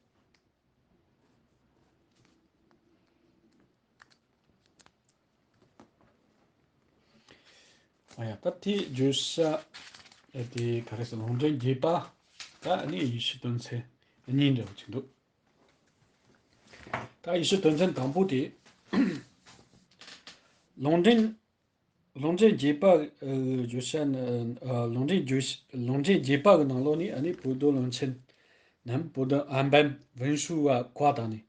ཨ་ཡ། ད་དེ་བརྗོད་བྱ་ཨ་དེ་ག་རེ་ཟེར། ལུང་འདྲེན་རྒྱས་པ། ད་ཨ་ནི་ཡིག་ཆའི་དོན་ཚན་གཉིས་འདྲ་བོ་ཅིག་འདུག་ད་ཡིག་ཆའི་དོན་ཚན་དང་པོ་དེ། ལུང་འདྲེན། ལུང་འདྲེན་རྒྱས་པ། ཨ། བརྗོད་བྱ་ནི། ཨ། ལུང་འདྲེན་བརྗོད། ལུང་འདྲེན་རྒྱས་པ་གི་ནང་ལོགས་ནས་ཨ་ནི་བོད་དོན་བློན་ཆེན་ནམ་བོད་དོན་ཨམ་བན་ཝུན་ཧྲུའུ་བ་བཀའ་བཏང་ནས།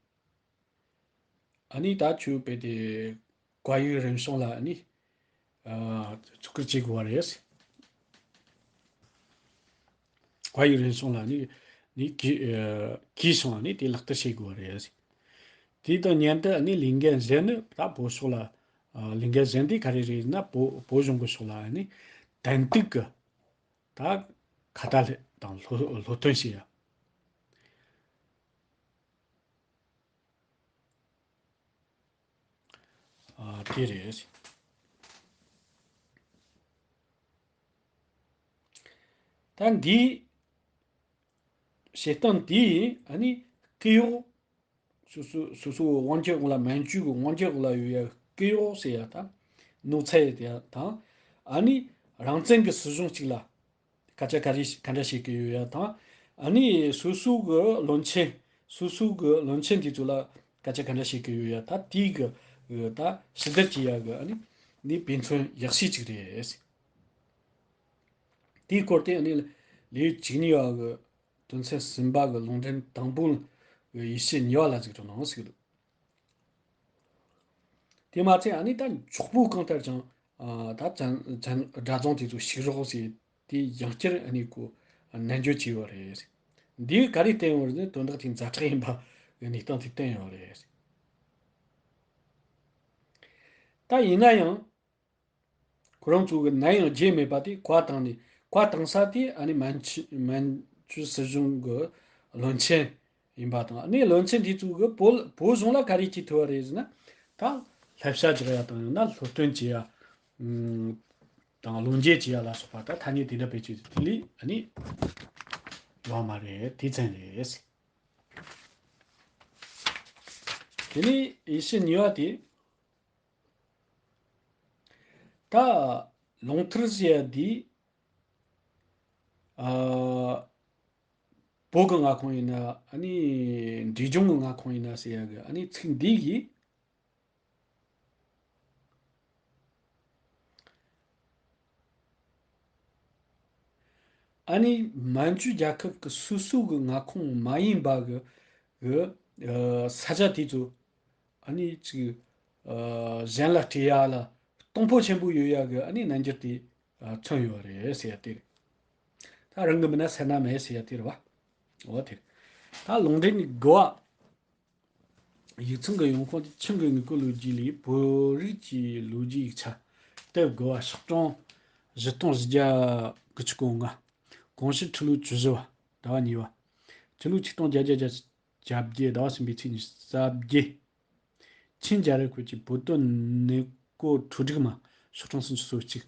ཨ་ནི་ད་ཁྱོད་དཔེ་དེ་བཀའ་ཡིག་རིམ་བྱུང་ལ་ཨ་ནི། ཨ། བརྩི་བཀུར་བྱེད་དགོས་པ་རེད། བཀའ་ཡིག་རིམ་བྱུང་ལ་ནི་ནི་གི་ཨ་གིས་སོང་ནི་དེ་ལག་བསྟར་བྱེད་དགོས་པ་རེད། དེ་དང་མཉམ་དུ་ནི་ལས་འགན་གཞན་ནི་ད་བོད་ཕྱོགས་ལ། ཨ། ལས་འགན་གཞན་དེ་ག་རེ་རེད་ན། བོད་བོད་གཞུང་གི་ཕྱོགས་ལ་ནི་ཏན་ཏིག་གི་ད་ཁ་བརྡ་དང་སློབ་སློབ་སྟོན་བྱེད་ཡ། ཨ། དེ་རེད། ད་འདིའི་བྱེད་སྟངས་དེས་ཨ་ནི་སྐུ་གཡོག་སོ་སོ་སོ་སོའི་དབང་སྒྱུར་འོག་ལ། མན་ཇུ་གི་དབང་སྒྱུར་འོག་ལ་ཡོད་ཡ་སྐུ་གཡོག་ཟེར་ཡ་ད་ནོར་འཚེ་ཡ་དེ་ཡ་དང་། ཨ་ནི་རང་བཙན་གྱི་སྲིད་གཞུང་གཅིག་ལ་སྐད་ཆ་ག་རེ་ག་འདྲ་བཤད་ཀྱི་ཡོད་ཡ་དང་། ཨ་ནི་སོ་སོ་གི་བློན་ཆེན་ སོ་སོ་གི་བློན་ཆེན་དེ་ཚོ་ལ་སྐད་ཆ་ག་འདྲ་བཤད་ཀྱི་ཡོད་ཡ། ད་དེའི་གི་གི་ད་ཞུ་བདེར་བྱེད་ཡ་གི་ཨ་ནི་ནི་དཔེ་མཚོན་ཡག་ཤོས་ཅིག་རེད། དེའི་སྐོར་དེ་ཨ་ནི་ལེའུ་བཅུ་གཉིས་པ་གི་དོན་ཚན་གསུམ་པ་གི་ལུང་འདྲེན་དང་པོ་གི་ཡེ་ཤུ་གཉིས་པ་ལ་གཟིགས་རོགས་གནང་ཟེར་གི་འདུག་དེ་མ་ཚད་ཨ་ནི་ད་མགྱོགས་པོ་གང་ལྟར་ཀྱང་ཨ་ད་བཙན་བཙན་དགྲ་བཙན་དེ་ཚོ་ཞིག་རོགས་ཟེར་དེ་ཡང་བསྐྱར་ཨ་ནི་ཁོ་ནན་བརྗོད་བྱས་ཡོད་རེད། འདིས་ག་རེ་བསྟན་ཡོད་རེད་ཟེར་ན་དོན་དག་དེ་ཛ་དྲག་ཡིན་པ་གི་གནས་སྟངས་དེ་བསྟན་ཡོད་རེད། ད་ཡིན་ན་ཡང་ཁོ་རང་ཚོ་གི་ནམ་ཡང་བརྗེད་མེད་པ་དེ་བཀའ་བཏང་ནས་བཀའ་བཏང་ས་དེ་ཨ་ནི་མན་ཆུ་མན་ཆུ་སྲིད་གཞུང་གི་བློན་ཆེན་ཡིན་པ་དང་། ཨ་ནི་བློན་ཆེན་དེ་ཚོ་གི་བོད་བོད་གཞུང་ལ་ག་རེ་བྱེད་ཐུབ་པ་རེད་ཟེར་ན། ད་བསླབ་བྱ་རྒྱག་ཡ་དང་ཡང་ན་སློབ་སྟོན་བྱེད་ཡ་དང་ལོ་འཇལ་བྱེད་ཡ་ལ་སོགས་པ་ད་ཐ་སྙད་དེ་འདྲ་བེད་སྤྱོད་དེ་ལས་ཨ་ནི་ཡོད་མ་རེད། དེ་ཙམ་རེད། དེ་ནས་ཡེ་ཤུ་གཉིས་པ་དེ། ད་ལུང་མཐར་ཟེར་ཡ་འདི། ཨ། བོད་ཀྱི་མངའ་ཁོངས་ཡིན་ན་ཨ་ནི་འབྲས་ལྗོངས་ཀྱི་མངའ་ཁོངས་ཡིན་ན་ཟེར་ཡ་གི་ཨ་ནི་ཚིག་འདི་གིས། ཨ་ནི་མན་ཇུ་རྒྱལ་ཁབ་ཀྱི་སོ་སོ་གི་མངའ་ཁོངས་མ་ཡིན་པ་གི་གི་ཨ་ས་ཆ་དེ་ཚོ་ཨ་ནི་ཅིག་ཨ་གཞན་ལ་སྤྲད་ཡ་ལ་གཏོང་ཕོད་ཆེན་པོ་ཡོད་ཡ་གི་ཨ་ནི་རྣམ་འགྱུར་དེ་ཨ་མཚོན་ཡོད་རེད་ཟེར་ཡ་དེ་རེད། ད་རང་གི་མིན་ན་སེར་སྣ་མེད་ཟེར་ཡ་དེ་རེད་བ། འོ་དེ་རེད། ད་ལུང་འདྲེན་གི་དགུ་པ། ཡིག་ཚང་གི་ཡོང་ཁུངས་དེ་ཆིང་གི་དངོས་པོ་ལོ་རྒྱུས་ལས་བོད་རིགས་ཀྱི་ལོ་རྒྱུས་ཡིག་ཆ། དེབ་དགུ་པ། ཤོག་གྲངས་བཞི་སྟོང་བཞི་བརྒྱ་དགུ་བཅུ་གོ་ལྔ། གོང་ཞུ་ཕྲུ་གུ་བཅུ་བཞི་བ། ཟླ་བ་གཉིས་པ། ཕྱི་ལོ་ཆིག་སྟོང་བརྒྱད་བརྒྱ་གྱ་བརྒྱད། ཟླ་བ་གསུམ་པའི་ཚེས་ཉི་ཤུ་རྩ་བརྒྱད། ཆིན་རྒྱལ་རབས་སྐོར་གྱི་བོད་དོན་གནས་སྐོར་འཕྲོ་སྒྲིག་མ། ཤོག་གྲངས་སུམ་ཅུ་སོ་གཅིག།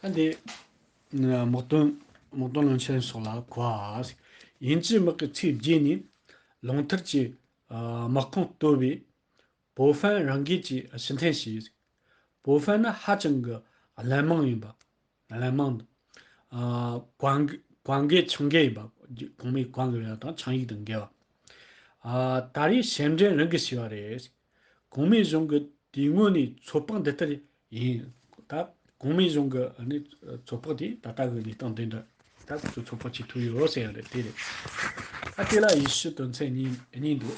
ད་འདི་དམག་དོན་དམག་དོན་བློན་ཆེན་སོགས་ལ་གོ། དབྱིན་ཇིའི་དམག་གིས་ཚེས་བརྒྱད་ཉིན་ལུང་མཐར་གྱི་དམག་ཁོངས་གཏོར་བའི་པོ་ཧྥན་རང་འགུལ་གྱིས་ཕྱིར་འཐེན་བྱས། པོ་ཧྥན་ནི་ཧ་ཅང་གི་བླ་མང་ཡིན་པ། བླ་མང་། ཨ། ཀོང་ཀོང་གེ་ཆང་གེ་ཡིན་པ། གོང་མའི་ཀོང་གི་ཡང་དང་ཆང་ཡིག་དང་འགལ་བ། ཨ། ད་རེས་ཞབས་འདྲེན་རང་གིས་བྱས་པ་རེད། གོང་མའི་གཞུང་གི་དེ་སྔོན་ནས་ཚོད་དཔག་འདི་ལྟར་ཡིན། ད་གོང་མའི་གཞུང་གི་ནི་ཚོད་དཔག་དེ་ད་ལྟ་གི་གནས་སྟངས་འདི་འདྲ་ད་ཁོ་ཚོས་ཚོད་དཔག་བྱེད་ཐུབ་ཡོད་ཟེར་ཡ་རེད། དེ་རེད། ད་དེ་ལ་ཡེ་ཤུ་དོན་ཚན་གཉིས་གཉིས་འདུག་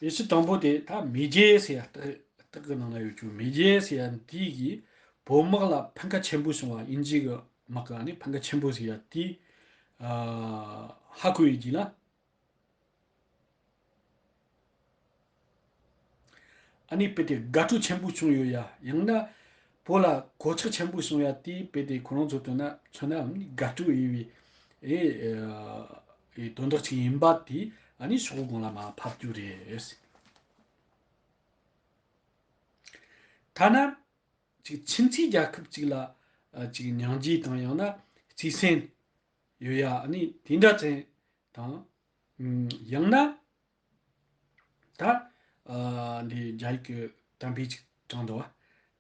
ཡེ་ཤུ་དང་པོ་དེ་ད་མེ་རྒྱལ་ཟེར་ཡ་རྟགས་རྟགས་ཀྱི་ནང་ན་ཡོད་རྒྱུ་མེ་རྒྱལ་ཟེར་ཡ་འདི་གིས་བོད་དམག་ལ་ཕན་ཁ་ཆེན་པོ་བྱུང་བ། དབྱིན་ཇི་གི་དམག་གི་ཨ་ནི་ཕན་ཁ་ཆེན་པོ་ཟེར་ཡ་དེ་ཨ་ཧ་གོ་ཡི་གྱི་ལ། ཨ་ནི་དཔེ་དེ་དགའ་སྤྲོ་ཆེན་པོ་བྱུང་ཡོད་ཡ། ཡང་ན་བོད་ལ་གོད་ཆག་ཆེན་པོ་བྱུང་ཡ་དེ་དཔེ་དེ་ཁོ་རང་ཚོ་དོན་ན་མཚོན་ན་དགའ་སྤྲོ་ཡིན་པའི་ཨེ་ཨེ་དོན་དག་ཅིག་ཡིན་པ་དེ་ཨ་ནི་ཕྱོགས་གང་ལ་མ་ཕབ་རྒྱུ་རེད། ཐ་ན་ཅིག་ཆིན་ཚིག་རྒྱལ་ཁབ་ཅིག་ལ་ཨ་ཅིག་སྙིང་རྗེ་དང་ཡང་ན་བརྩེ་སེམས་ཡོད་ཡ་ཨ་ནི་དེ་འདྲ་ཅན་དང་། ཡང་ན་ད་ཨ་འདི་རྒྱ་ཡིག་གི་གཏམ་དཔེ་ཅིག་དྲངས་འདུག་བ།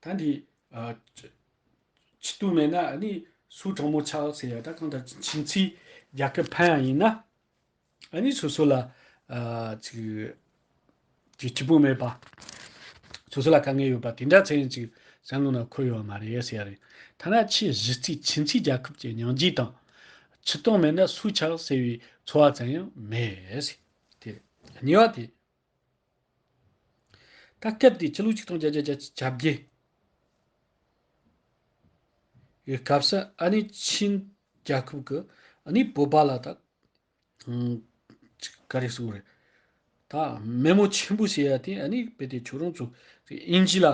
ད་འདི་ཨ་ཆུ་ཆུ་ཏུ་མེད་ན་ཨ་ནི་སུ་གྲང་མོ་ཆགས་ཟེར་ཡ། ད་གང་ལྟར་ཆིན་ཚིག་རྒྱལ་ཁབ་ཕན་ཡ་ཡིན་ན། ཨ་ནི་སོ་སོ་ལ་ཨ་ཅིག་ཅིག་སྐྱིད་པོ་མེད་པ། སོ་སོ་ལ་དཀའ་ངལ་ཡོད་པ་དེ་འདྲ་ཚན་ཅིག་བསམ་བློ་ན་འཁོར་ཡོད་མ་རེད་ཟེར་ཡ་རེད། ཐ་ན་ཆེས་གཞི་རྩའི་ཆིན་ཚིག་རྒྱལ་ཁབ་ཀྱི་སྙིང་རྗེ་དང་། ཆུ་དྭངས་མེད་ན་སུ་ཆགས་ཟེར་བའི་ཚོར་བ་ཙམ་ཡང་མེད་ཟེར། དེ་གཉིས་པ་དེ། ད་སྐབས་དེ་ཕྱི་ལོ་ཆིག་སྟོང་བརྒྱད་བརྒྱ་བརྒྱད་ཀྱི་སྐབས་སུ་ཨ་ནི་ཆིན་རྒྱལ་ཁབ་ཀྱི་ཨ་ནི་བོད་པ་ལ་ད་ཨང་ག་རེ་ཟེར་དགོས་རེད། ད་མི་མོ་ཆེན་པོ་ཟེར་ཡ་དེ་ཨ་ནི་དཔེ་དེ་ཁྱོད་རང་ཚོ་དབྱིན་ཇི་ལ་ཨ་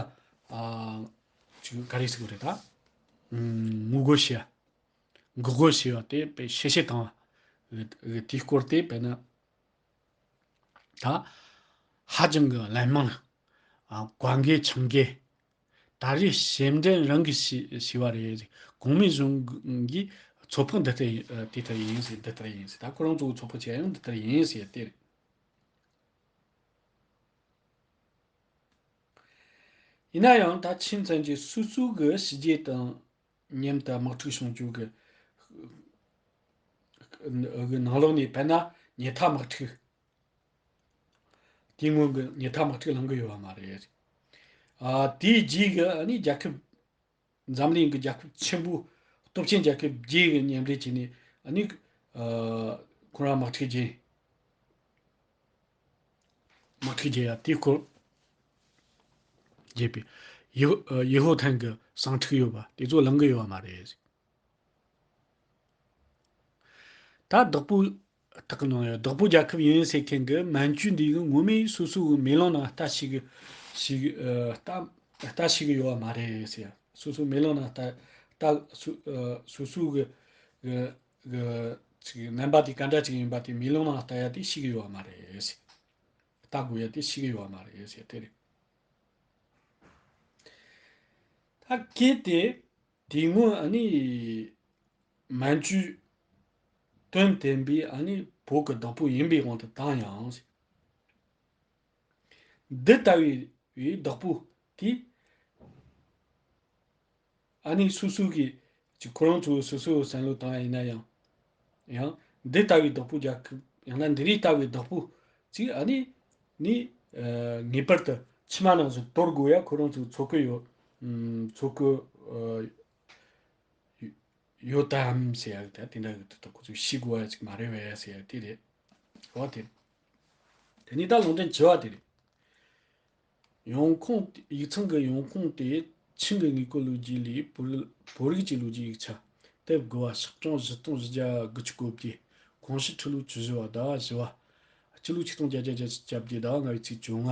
ཅིག་ག་རེ་ཟེར་དགོས་རེད། ད་ངོ་རྒོལ་བྱེད་ཡ། འགོག་རྒོལ་བྱས་པ་དེ་དཔེ་ཤེས་བྱེད་བཏང་བ། དེའི་སྐོར་དེ་དཔེར་ན་ད་ཧ་ཅང་གི་ལན་མང་ལ་ཀོང་གེ་ཆང་གེ་ད་རེས་ཞབས་འདྲེན་རང་གིས་བྱས་བྱས་པ་རེད། གོང་མའི་གཞུང་གིས་ཚོད་དཔག་འདི་ལྟར་ཡིན་དེ་ལྟར་ཡིན་ཟེར། འདི་ལྟར་ཡིན་ཟེར། ད་ཁོ་རང་ཚོ་གི་ཚོད་དཔག་བྱས་ཡང་འདི་ལྟར་ཡིན་ཟེར་དེ་རེད། ཡིན་ན་ཡང་ད་ཆིན་ཚན་གྱི་སོ་སོ་གི་ཕྱི་རྒྱལ་དང་མཉམ་དུ་དམག་འཁྲུག་བྱུང་རྒྱུ་གི་གི་ནང་ལོགས་ནས་དཔེར་ན་ཉེ་མཐའ་དམག་འཁྲུག་དེའི་སྔོན་གྱི་ཉེ་མཐའ་དམག་འཁྲུག་ལངས་གི་ཡོད་པ་མ་རེད། ཨ་དེའི་རྗེས་ཀྱི་ཨ་ནི་རྒྱལ་ཁབ་འཛམ་གླིང་གི་རྒྱལ་ཁབ་ཆེན་པོ་སྟོབས་ཆེན་རྒྱལ་ཁབ་བརྒྱད་ཀྱི་མཉམ་འབྲེལ་བྱས་ནས་ཨ་ནི་ཨ་ཁོ་རང་དམག་འཁྲུག་བརྒྱབ། དམག་འཁྲུག་བརྒྱབ་ཡ་དེའི་སྐོར་བརྒྱབ་པའི་ཡེ་ཡེ་ཧོ་ཐན་གྱི་ཟིང་འཁྲུག་ཡོད་པ་དེ་ཚོ་ལངས་གི་ཡོད་པ་མ་རེད། ད་བདག་པོ་བདག་གི་ནང་ཡ་བདག་པོ་རྒྱལ་ཁབ་ཡིན་ཟེར་མཁན་གྱི་མན་ཇུ་འདི་གི་ངོ་མས་སོ་སོ་གི་མེ་ལོང་ནང་ལྟ་ཤེས་གི་ཤེས་གི་ཨ་ལྟ་ལྟ་ཤེས་གི་ཡོད་པ་མ་རེད་ཟེར། སོ་སོ་མེ་ལོང་ནང་ལྟ་ལྟ་སོ་ཨ་སོ་སོ་གི་གི་གི་ཅིག་རྣམ་པ་དེ་ག་འདྲ་ཅིག་ཡིན་པ་དེ་མེ་ལོང་ནང་ལྟ་ཡ་དེ་ཤེས་གི་ཡོད་པ་མ་རེད་ཟེར། ལྟ་དགོས་ཡ་དེ་ཤེས་གི་ཡོད་པ་མ་རེད་ཟེར་དེ་རེད། ད་གལ་ཏེ་དེ་སྔོན་ཨ་ནི་མན་ཇུ་དོན་བདེན་པའི་ཨ་ནི་བོད་ཀྱི་བདག་པོ་ཡིན་པའི་དབང་དུ་བཏང་ཡང་། འདི་ལྟ་བུའི་བདག་པོ་དེ་ཨ་ནི་སོ་སོ་གི་ཅིག་ཁོ་རང་ཚོ་སོ་སོའི་བསམ་བློ་བཏང་ཡིན་ན་ཡང་། ཡང་འདི་ལྟ་བུའི་བདག་པོ་རྒྱལ་ཁབ་ཡང་ན་འདི་རིགས་ལྟ་བུའི་བདག་པོ་ཅིག་ཨ་ནི་ནི་ངེས་པར་དུ་ཕྱི་མ་ནང་བཞིན་དོར་དགོས་ཡ་ཁོ་རང་ཚོ་ཚོགས་ཀྱི་ཡོད། ཚོགས་ཀྱི་ཡོད་དམ་ཟེར་ཡག་དེ་དེ་འདྲ་གི་དེ་ཁོ་ཚོས་ཤེས་དགོས་ཡ་ཅིག་མ་རེད་པས་ཟེར་ཡག་དེ་རེད། འོ་དེ་དེ་ནི་ད་ལུང་འདྲེན་བྱེད་པ་དེ་རེད། ཡོང་ཁུངས་ཡིག་ཚང་གི་ཡོང་ཁུངས་དེ་ཆིན་གྱི་དངོས་པོ་ལོ་རྒྱུས་ལས་བོད་བོད་རིགས་ཀྱི་ལོ་རྒྱུས་ཡིག་ཆ་དེབ་དགུ་བ་ཤོག་གྲངས་བཞི་སྟོང་བཞི་བརྒྱ་དགུ་བཅུ་གོ་བརྒྱད་ཁོངས་ཤིག་ཁྲི་ལོ་བཅུ་བཞི་བ་ཟླ་བ་བཞི་བ་སྤྱི་ལོ་ཆིག་སྟོང་བརྒྱད་བརྒྱ་བརྒྱད་ཅུ་གྱ་བརྒྱད་ཟླ་བ་ལྔ་པའི་ཚེས་བཅོ་ལྔ།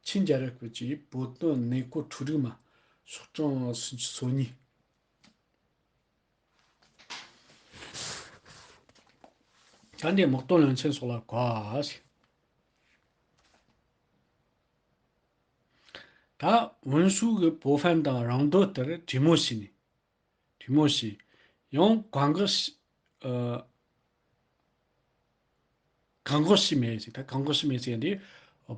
ཆིན་རྒྱལ་རབས་སྐབས་ཀྱི་བོད་དོན་གནས་སྐོར་འཕྲུལ་རིག་མ། ཤོག་གྲངས་སུམ་ཅུ་སོ་གཉིས། ད་འདི་དམག་དོན་བློན་ཆེན་སོགས་ལ་གོ་ཞིག་ད་ཝུན་ཧྲུའུ་གི་པོ་ཧྥན་དང་རང་འདོད་ལྟར་གྲོས་མོལ་བྱས་ནས། གྲོས་མོལ་བྱས། ཡང་བཀག་འགོག་བྱས། ཨ། བཀག་འགོག་བྱས་མེད་ཟེར། ད་བཀག་འགོག་བྱས་མེད་ཟེར་འདི་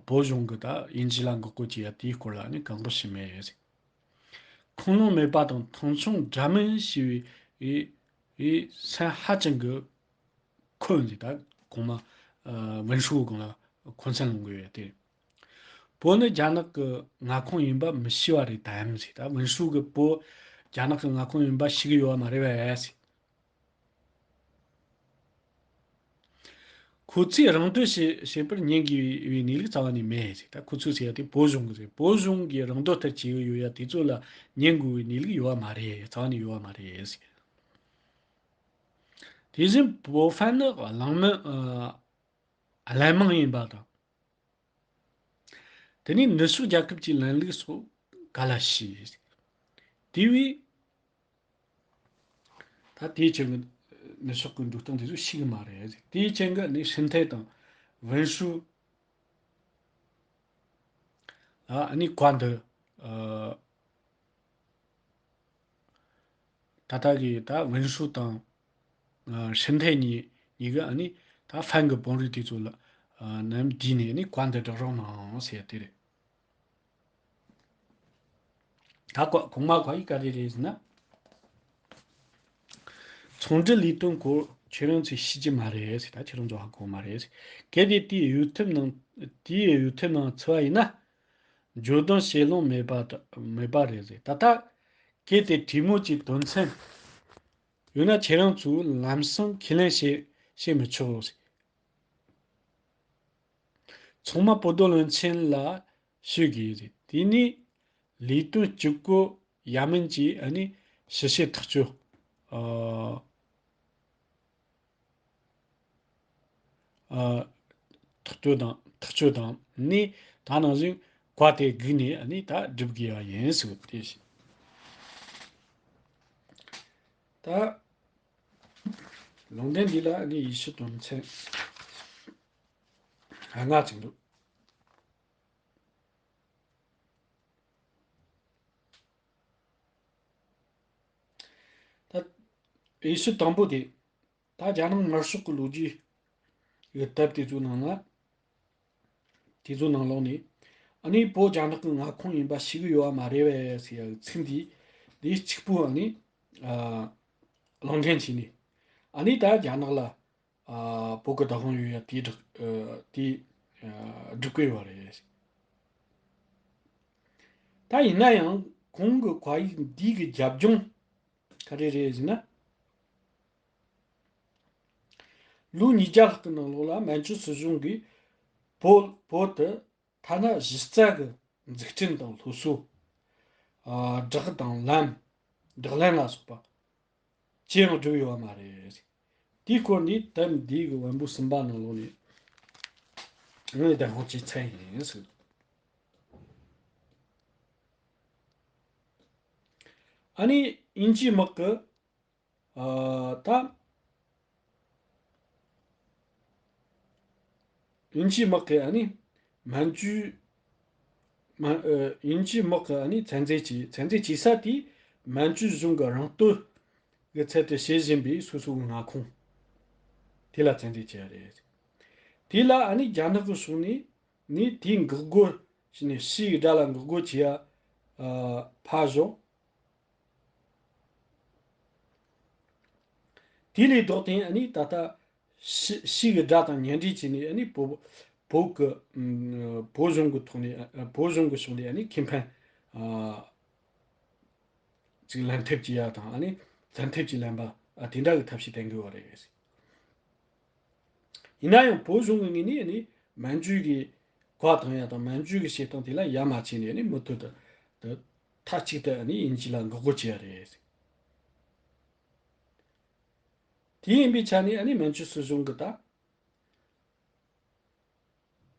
བོད་གཞུང་གི་ད་དབྱིན་ཇི་ལ་འགོག་རྒོལ་བྱས་ཡ་དེའི་སྐོར་ལ་ནི་བཀག་འགོག་བྱས་མེད་ཟེར། ཁུངས་ལུང་མེད་པ་དང་མཐོང་ཆུང་འདྲ་མིན་ཞེས་པའི་ཨེ་ཨེ་སེམས་ཧ་ཅང་གི་འཁོལ་ཟེར། ད་གོང་མ་ཨ་ཝུན་ཧྲུའུ་སྒང་ལ་འཁོན་སེམས་སློང་གི་ཡོད་དེ། བོད་ནི་རྒྱ་ནག་གི་མངའ་ཁོངས་ཡིན་པ་མི་ཤེས་པ་རེད་དམ་ཟེར། ད་ཝུན་ཧྲུའུ་གི་བོད་རྒྱ་ནག་གི་མངའ་ཁོངས་ཡིན་པ་ཤེས་གི་ཡོད་པ་མ་རེད་པས་ཟེར། ཁོ་ཚོས་རང་འདོད་བྱེད་བྱེད་པར་ཉན་དགོས་པའི་གནས་ལུགས་རྩ་བ་ནས་མེད་ཟེར། ད་ཁོ་ཚོས་ཟེར་ཡ་དེ་བོད་གཞུང་གི་ཟེར། བོད་གཞུང་གི་རང་འདོད་ལྟར་བྱེད་ཀྱི་ཡོད་ཡ་དེ་ཚོ་ལ་ཉན་དགོས་པའི་གནས་ལུགས་ཡོད་པ་མ་རེད། རྩ་བ་ནས་ཡོད་པ་མ་རེད་ཟེར། དེ་བཞིན་པོ་ཧྥན་ནི་གླེང་མོལ་ཨ་གླེང་མང་ཡིན་པ་དང་། དེ་ནས་ནུབ་ཕྱོགས་རྒྱལ་ཁབ་ཀྱི་ལམ་ལུགས་སོགས་ག་ལ་ཤེས། དེ་བས་ད་དེའི་ཆེད་དུ་ནུབ་ཕྱོགས་ཀྱི་འགྲོ་སྟངས་དེ་ཚོ་ཤེས་གི་མ་རེད། དེའི་ཆེད་དུ་ནི་ཧྲིན་ཐའེ་དང་ཝུན་ཧྲུའུ་ལ་ནི་བཀའ་འདི་ཨ། ད་ལྟ་གི་ད་ཝུན་ཧྲུའུ་དང་ཨ་ཧྲིན་ཐའེ་གཉིས་གཉིས་ཀ་ཨ་ནི་ད་ཧྥན་གྱི་དཔོན་རིགས་དེ་ཚོ་ལ་ཨ་ནམ་བསྡུས་ནས་ནི་བཀའ་འདི་བསྒྲགས་རོགས་གནང་ཟེར་དེ་རེད། ད་ཀོ་གོང་མ་ཁོ་ཡིས་ག་རེ་རེད་ཟེར་ན། ཚོང་འབྲེལ་ལས་དོན་སྐོར་ཁྱེད་རང་ཚོས་ཤེས་ཀྱི་མ་རེད་ཟེར། ད་ཁྱེད་རང་ཚོ་ཧ་གོ་མ་རེད་ཟེར། གལ་ཏེ་དེའི་གཡོལ་ཐབས་ནང་དེའི་གཡོལ་ཐབས་ནང་ཚུད་པ་ཡིན་ན། འབྱོར་ལྡན་ཞེ་ལོང་མེད་པ་ད་མེད་པ་རེད་ཟེར། ད་ལྟ་གལ་ཏེ་གྲོས་མོལ་གྱི་དོན་ཚན་ཡོད་ན་ཁྱེད་རང་ཚོས་ལམ་སང་ཁས་ལེན་བྱེད་བྱེད་མི་ཆོག་ཟེར། ཚང་མ་བོད་དོན་བློན་ཆེན་ལ་ཞུ་དགོས་ཟེར། དེ་ནས་ལས་དོན་གཅིག་པོ་ཡ་མིན་གྱི་ཨ་ནི་ཞི་བྱེད་ཐག་གཅོད་ཨ། ཨ། ཐག་གཅོད་དང་ཐག་གཅོད་དང་ནི་ད་ནང་བཞིན་བཀའ་དེ་བསྒུགས་ནས་ཨ་ནི་ད་སྒྲུབ་དགོས་པ་ཡིན་ཟེར་བ་དེ་བཞིན། ད་ལུང་འདྲེན་འདི་ལ་ཨ་ནི་ཡེ་ཤུ་དོན་ཚན་ལྔ་ཅིག་འདུག་ད་ཡེ་ཤུ་དང་པོ་དེ། ད་རྒྱ་ནག་དམར་ཤོག་གི་ལོ་རྒྱུས་ཀྱི་དེབ་དེ་ཚོའི་ནང་ལ། དེ་ཚོའི་ནང་ལོགས་ནས་ ཨ་ནི་བོད་རྒྱ་ནག་གི་མངའ་ཁོངས་ཡིན་པ་ཤེས་གི་ཡོད་པ་མ་རེད་པས་ཟེར་ཡག་གི་ཚིག་འདི་འདི་གཅིག་པུ་ཨ་ནི་ཨ་གློག་འཕྲིན་བྱས་ནས་ཨ་ནི་ད་རྒྱ་ནག་ལ་ཨ་བོད་ཀྱི་བདག་དབང་ཡོད་ཡ་དེ་སྒྲུབ་ཨ་དེ་ཨ་སྒྲུབ་ཀྱི་ཡོད་པ་རེད། ད་ཡིན་ན་ཡང་གོང་གི་བཀའ་ཡིག་འདི་གི་རྒྱབ་ལྗོངས་ག་རེ་རེད་ཟེར་ན། ལོ་ཉིས་བརྒྱ་ལྷག་གི་ནང་ལོགས་ལ་མན་ཇུ་སྲིད་གཞུང་གིས་བོད་བོད་དུ་ཐ་ན་གཞི་རྩ་གི་འཛུགས་སྐྲུན་དང་སློབ་གསོ། ཨ་བསྒྲགས་དང་ལམ། བསྒྲགས་ལམ་ལ་སོགས་པ་ཅི་ཡང་བསྒྲུབས་ཡོད་པ་མ་རེད། དེའི་སྐོར་ནས་དེབ་འདིའི་གི་བམ་པོ་གསུམ་པ་ནང་ལོགས་ནས་ངས་བདེན་དཔང་བྱས་ཚར་ཡིན་ཟེར། ཨ་ནི་དབྱིན་ཇིའི་དམག་གི་ཨ་ད། དབྱིན་ཇིའི་དམག་གིས་ཨ་ནི་མན་ཇུའི་མ་ཨ་དབྱིན་ཇིའི་དམག་གིས་ཨ་ནི་བཙན་འཛུལ་བྱས། བཙན་འཛུལ་བྱེད་ས་དེ་མན་ཇུ་གཞུང་གི་རང་སྟོད་ཀྱི་ཚད་དུ་བྱེད་བཞིན་པའི་སོ་སོའི་མངའ་ཁོངས་དེ་ལ་བཙན་འཛུལ་བྱས་པ་རེད། དེ་ལ་ཨ་ནི་རྒྱ་ནག་གི་ཕྱོགས་ནས་ནི་དེའི་འགོག་རྒོལ་བྱས་ནས། ཕྱིའི་དགྲ་ལ་འགོག་རྒོལ་བྱེད་ཡ་ཨ་ཕར་ཞོག་དེ་ལས་ལྡོག་སྟེ་ཨ་ནི་ད་ལྟ་ཕྱི་ཕྱི་གི་དགྲ་དང་མཉམ་འབྲེལ་བྱས་ནས་ཨ་ནི་བོད་བོད་ཀྱི་ཨམ་བོད་གཞུང་གི་ཐོག་ནས་ཨ་བོད་གཞུང་གི་ཕྱོགས་ནས་ཨ་ནི་ཁེ་ཕན་ཨ་ཅིག་ལེན་ཐབས་ཀྱི་ཡ་དང་ཨ་ནི་བཙན་ཐབས་ཀྱི་ལེན་པ་ཨ་དེ་འདྲ་གི་ཐབས་ཤེས་བསྟེན་དགོས་པ་རེད། ཡིན་ན་ཡང་བོད་གཞུང་གི་ངོས་ནས་ནི་མན་ཇུ་གི་བཀའ་བཏང་ཡ་དང་མན་ཇུ་གི་བྱེད་སྟངས་དེ་ལ་ཡ་མ་བྱས་ནས་ནི་མུ་མཐུད་དུ་དུ་མཐའ་གཅིག་ཏུ་ནི་དབྱིན་ཇི་ལ་འགོག་རྒོལ་བྱས་ཡ་རེད། དེ་ཡིན་པའི་ཆ་ནས་ནི་མན་ཇུ་སྲིད་གཞུང་གི་ད་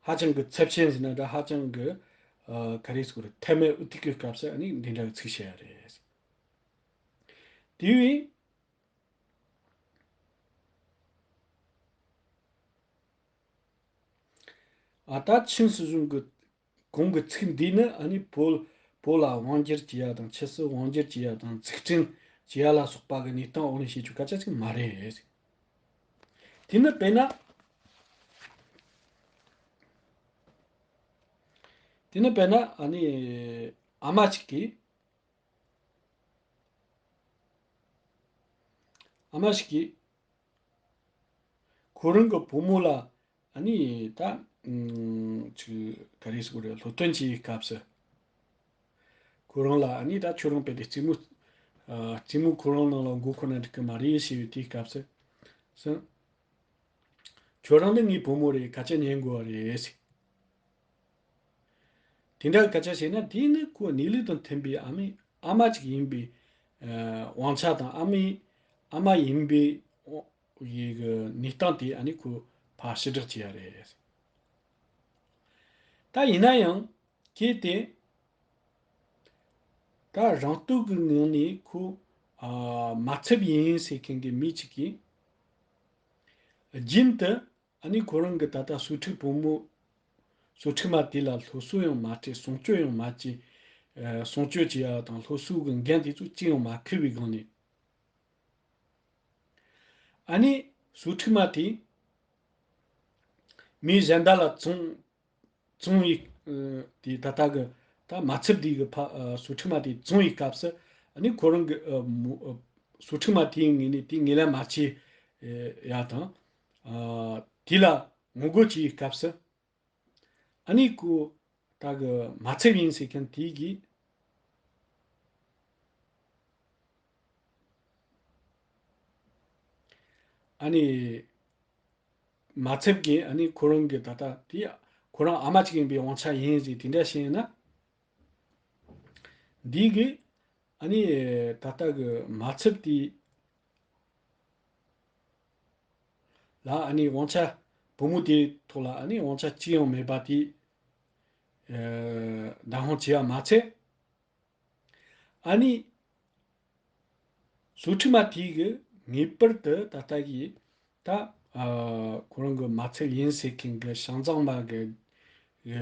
ཧ་ཅང་གི་ཚབས་ཆེན་ཟེར་ན་འདྲ། ཧ་ཅང་གི་ཨ་ག་རེ་ཟེར་དགོས་རེད། ཐབས་མེད་འུ་ཐུག་གི་སྐབས་སུ་ནི་འདི་འདྲ་གི་ཚིག་བཤད་ཡ་རེད། དེ་བས། ཨ་ད་ཆིན་སྲིད་གཞུང་གི་གོང་གི་ཚིག་འདི་ནི་ཨ་ནི་བོད་བོད་ལ་དབང་སྒྱུར་བྱེད་ཡ་དང་། ཆབ་སྲིད་དབང་སྒྱུར་བྱེད་ཡ་དང་། འཛུགས་སྐྲུན་བྱེད་ཡ་ལ་སོགས་པ་གི་གནས་སྟངས་འོག་ནས་བྱེད་རྒྱུ་སྐད་ཆ་ཅིག་མ་རེད། དེ་ནི་དཔེར་ན། དེ་ནི་དཔེར་ན་ཨ་ནི་ཨ་མ་ཅིག་གིས། ཨ་མ་ཞིག་གིས་ཁོ་རང་གི་བུ་མོ་ལ་ཨ་ནི་ད་ཨམ་ཅིག་ག་རེ་ཟེར་དགོས་རེད། སློབ་སྟོན་བྱེད་ཡའི་སྐབས་སུ། ཁོ་རང་ལ་ཨ་ནི་ད་ཁྱོད་རང་རྦད་དེ་རྩེད་མོ་ཨ་རྩེད་མོ་ཁོ་རང་ནང་ལ་འགོ་ཁོ་ན་འགྲིག་གི་མ་རེད་ཞེས་པའི་དེའི་སྐབས་སུ། སོང་། ཁྱོད་རང་ནི་ངའི་བུ་མོ་རེད། སྐད་ཆ་ཉན་དགོས་པ་རེད་ཟེར། དེ་འདྲ་སྐད་ཆ་བཤད་ན་དེ་ནི་ཁོ་གནས་ལུགས་དང་མཐུན་པའི་ཨ་མའི་ཨ་མ་ཅིག་ཡིན་པའི་ཨ་དབང་ཆ་དང་། ཨ་མའི་ཨ་མ་ཡིན་པའི་ཨོ་ཡི་གི་གནས་སྟངས་དེ་ཨ་ནི་ཁོ་ཕར་ཕྱིར་བསྒྲགས་བྱས་ཡ་རེད། ད་ཡིན་ན་ཡང་གལ་ཏེ་ད་རང་སྟོད་ཀྱི་ངོས་ནས་ཁོ་ཨ་མ་ཚབ་ཡིན་ཟེར་མཁན་གྱི་མི་ཅིག་གིས་རྒྱུན་དུ་ཨ་ནི་ཁོ་རང་གི་ད་ལྟ་གསོ་ཁྲིད་བུ་མོ། གསོ་ཁྲིད་མ་དེ་ལ་སློབ་གསོ་ཡང་མ་སྤྲད། སྲུང་སྐྱོབ་ཡང་མ་བྱས། ཨ་སྲུང་སྐྱོབ་བྱེད་ཡ་དང་སློབ་གསོ་གི་འགན་དེ་ཚོ་ཅི་ཡང་མ་འཁུར་བའི་སྒང་ནས། ཨ་ནི་གསོ་ཁྲིད་མ་དེ་མི་གཞན་དག་ལ་བཙོང་བཙོང་བའི་ཨ་དེ་ད་ལྟ་གི་ད་མ་ཚབ་དེ་གི་ཕ་ཨ་གསོ་ཁྲིད་མ་དེ་བཙོང་བའི་སྐབས་སུ་ཨ་ནི་ཁོ་རང་གི་ཨ་མོ་ཨ་གསོ་ཁྲིད་མ་དེའི་ངོས་ནས་དེ་ངོས་ལེན་མ་བྱས་ཡ་དང་། ཨ་དེ་ལ་ངོ་རྒོལ་བྱེད་པའི་སྐབས་སུ་ཨ་ནི་ཁོ་ད་གི་མ་ཚབ་ཡིན་ཟེར་མཁན་དེ་གིས་ཨ་ནི་མ་ཚབ་ཀྱིས་ཨ་ནི་ཁོ་རང་གི་ད་ལྟ་དེ་ཁོ་རང་ཨ་མ་གཅིག་ཡིན་པའི་དབང་ཆ་ཡིན་ཟེར་དེ་འདྲ་བཤད་ན། འདི་གི་ཨ་ནི་ད་ལྟ་གི་མ་ཚབ་དེ་ལ་ཨ་ནི་དབང་ཆ། བུ་མོ་དེའི་ཐོག་ལ་ཨ་ནི་དབང་ཆ་ཅི་ཡང་མེད་པ་དེ་ཨ་བདག་དབང་བྱས་པ་མ་ཚད། ཨ་ནི་གསོ་ཁྲིད་མ་དེ་གིས་ངེས་པར་དུ་ད་ལྟ་གི་ད་ཨ་ཁོ་རང་གི་མ་ཚབ་ཡིན་ཟེར་མཁན་གྱི་བྱང་ཙང་མ་གི་གི་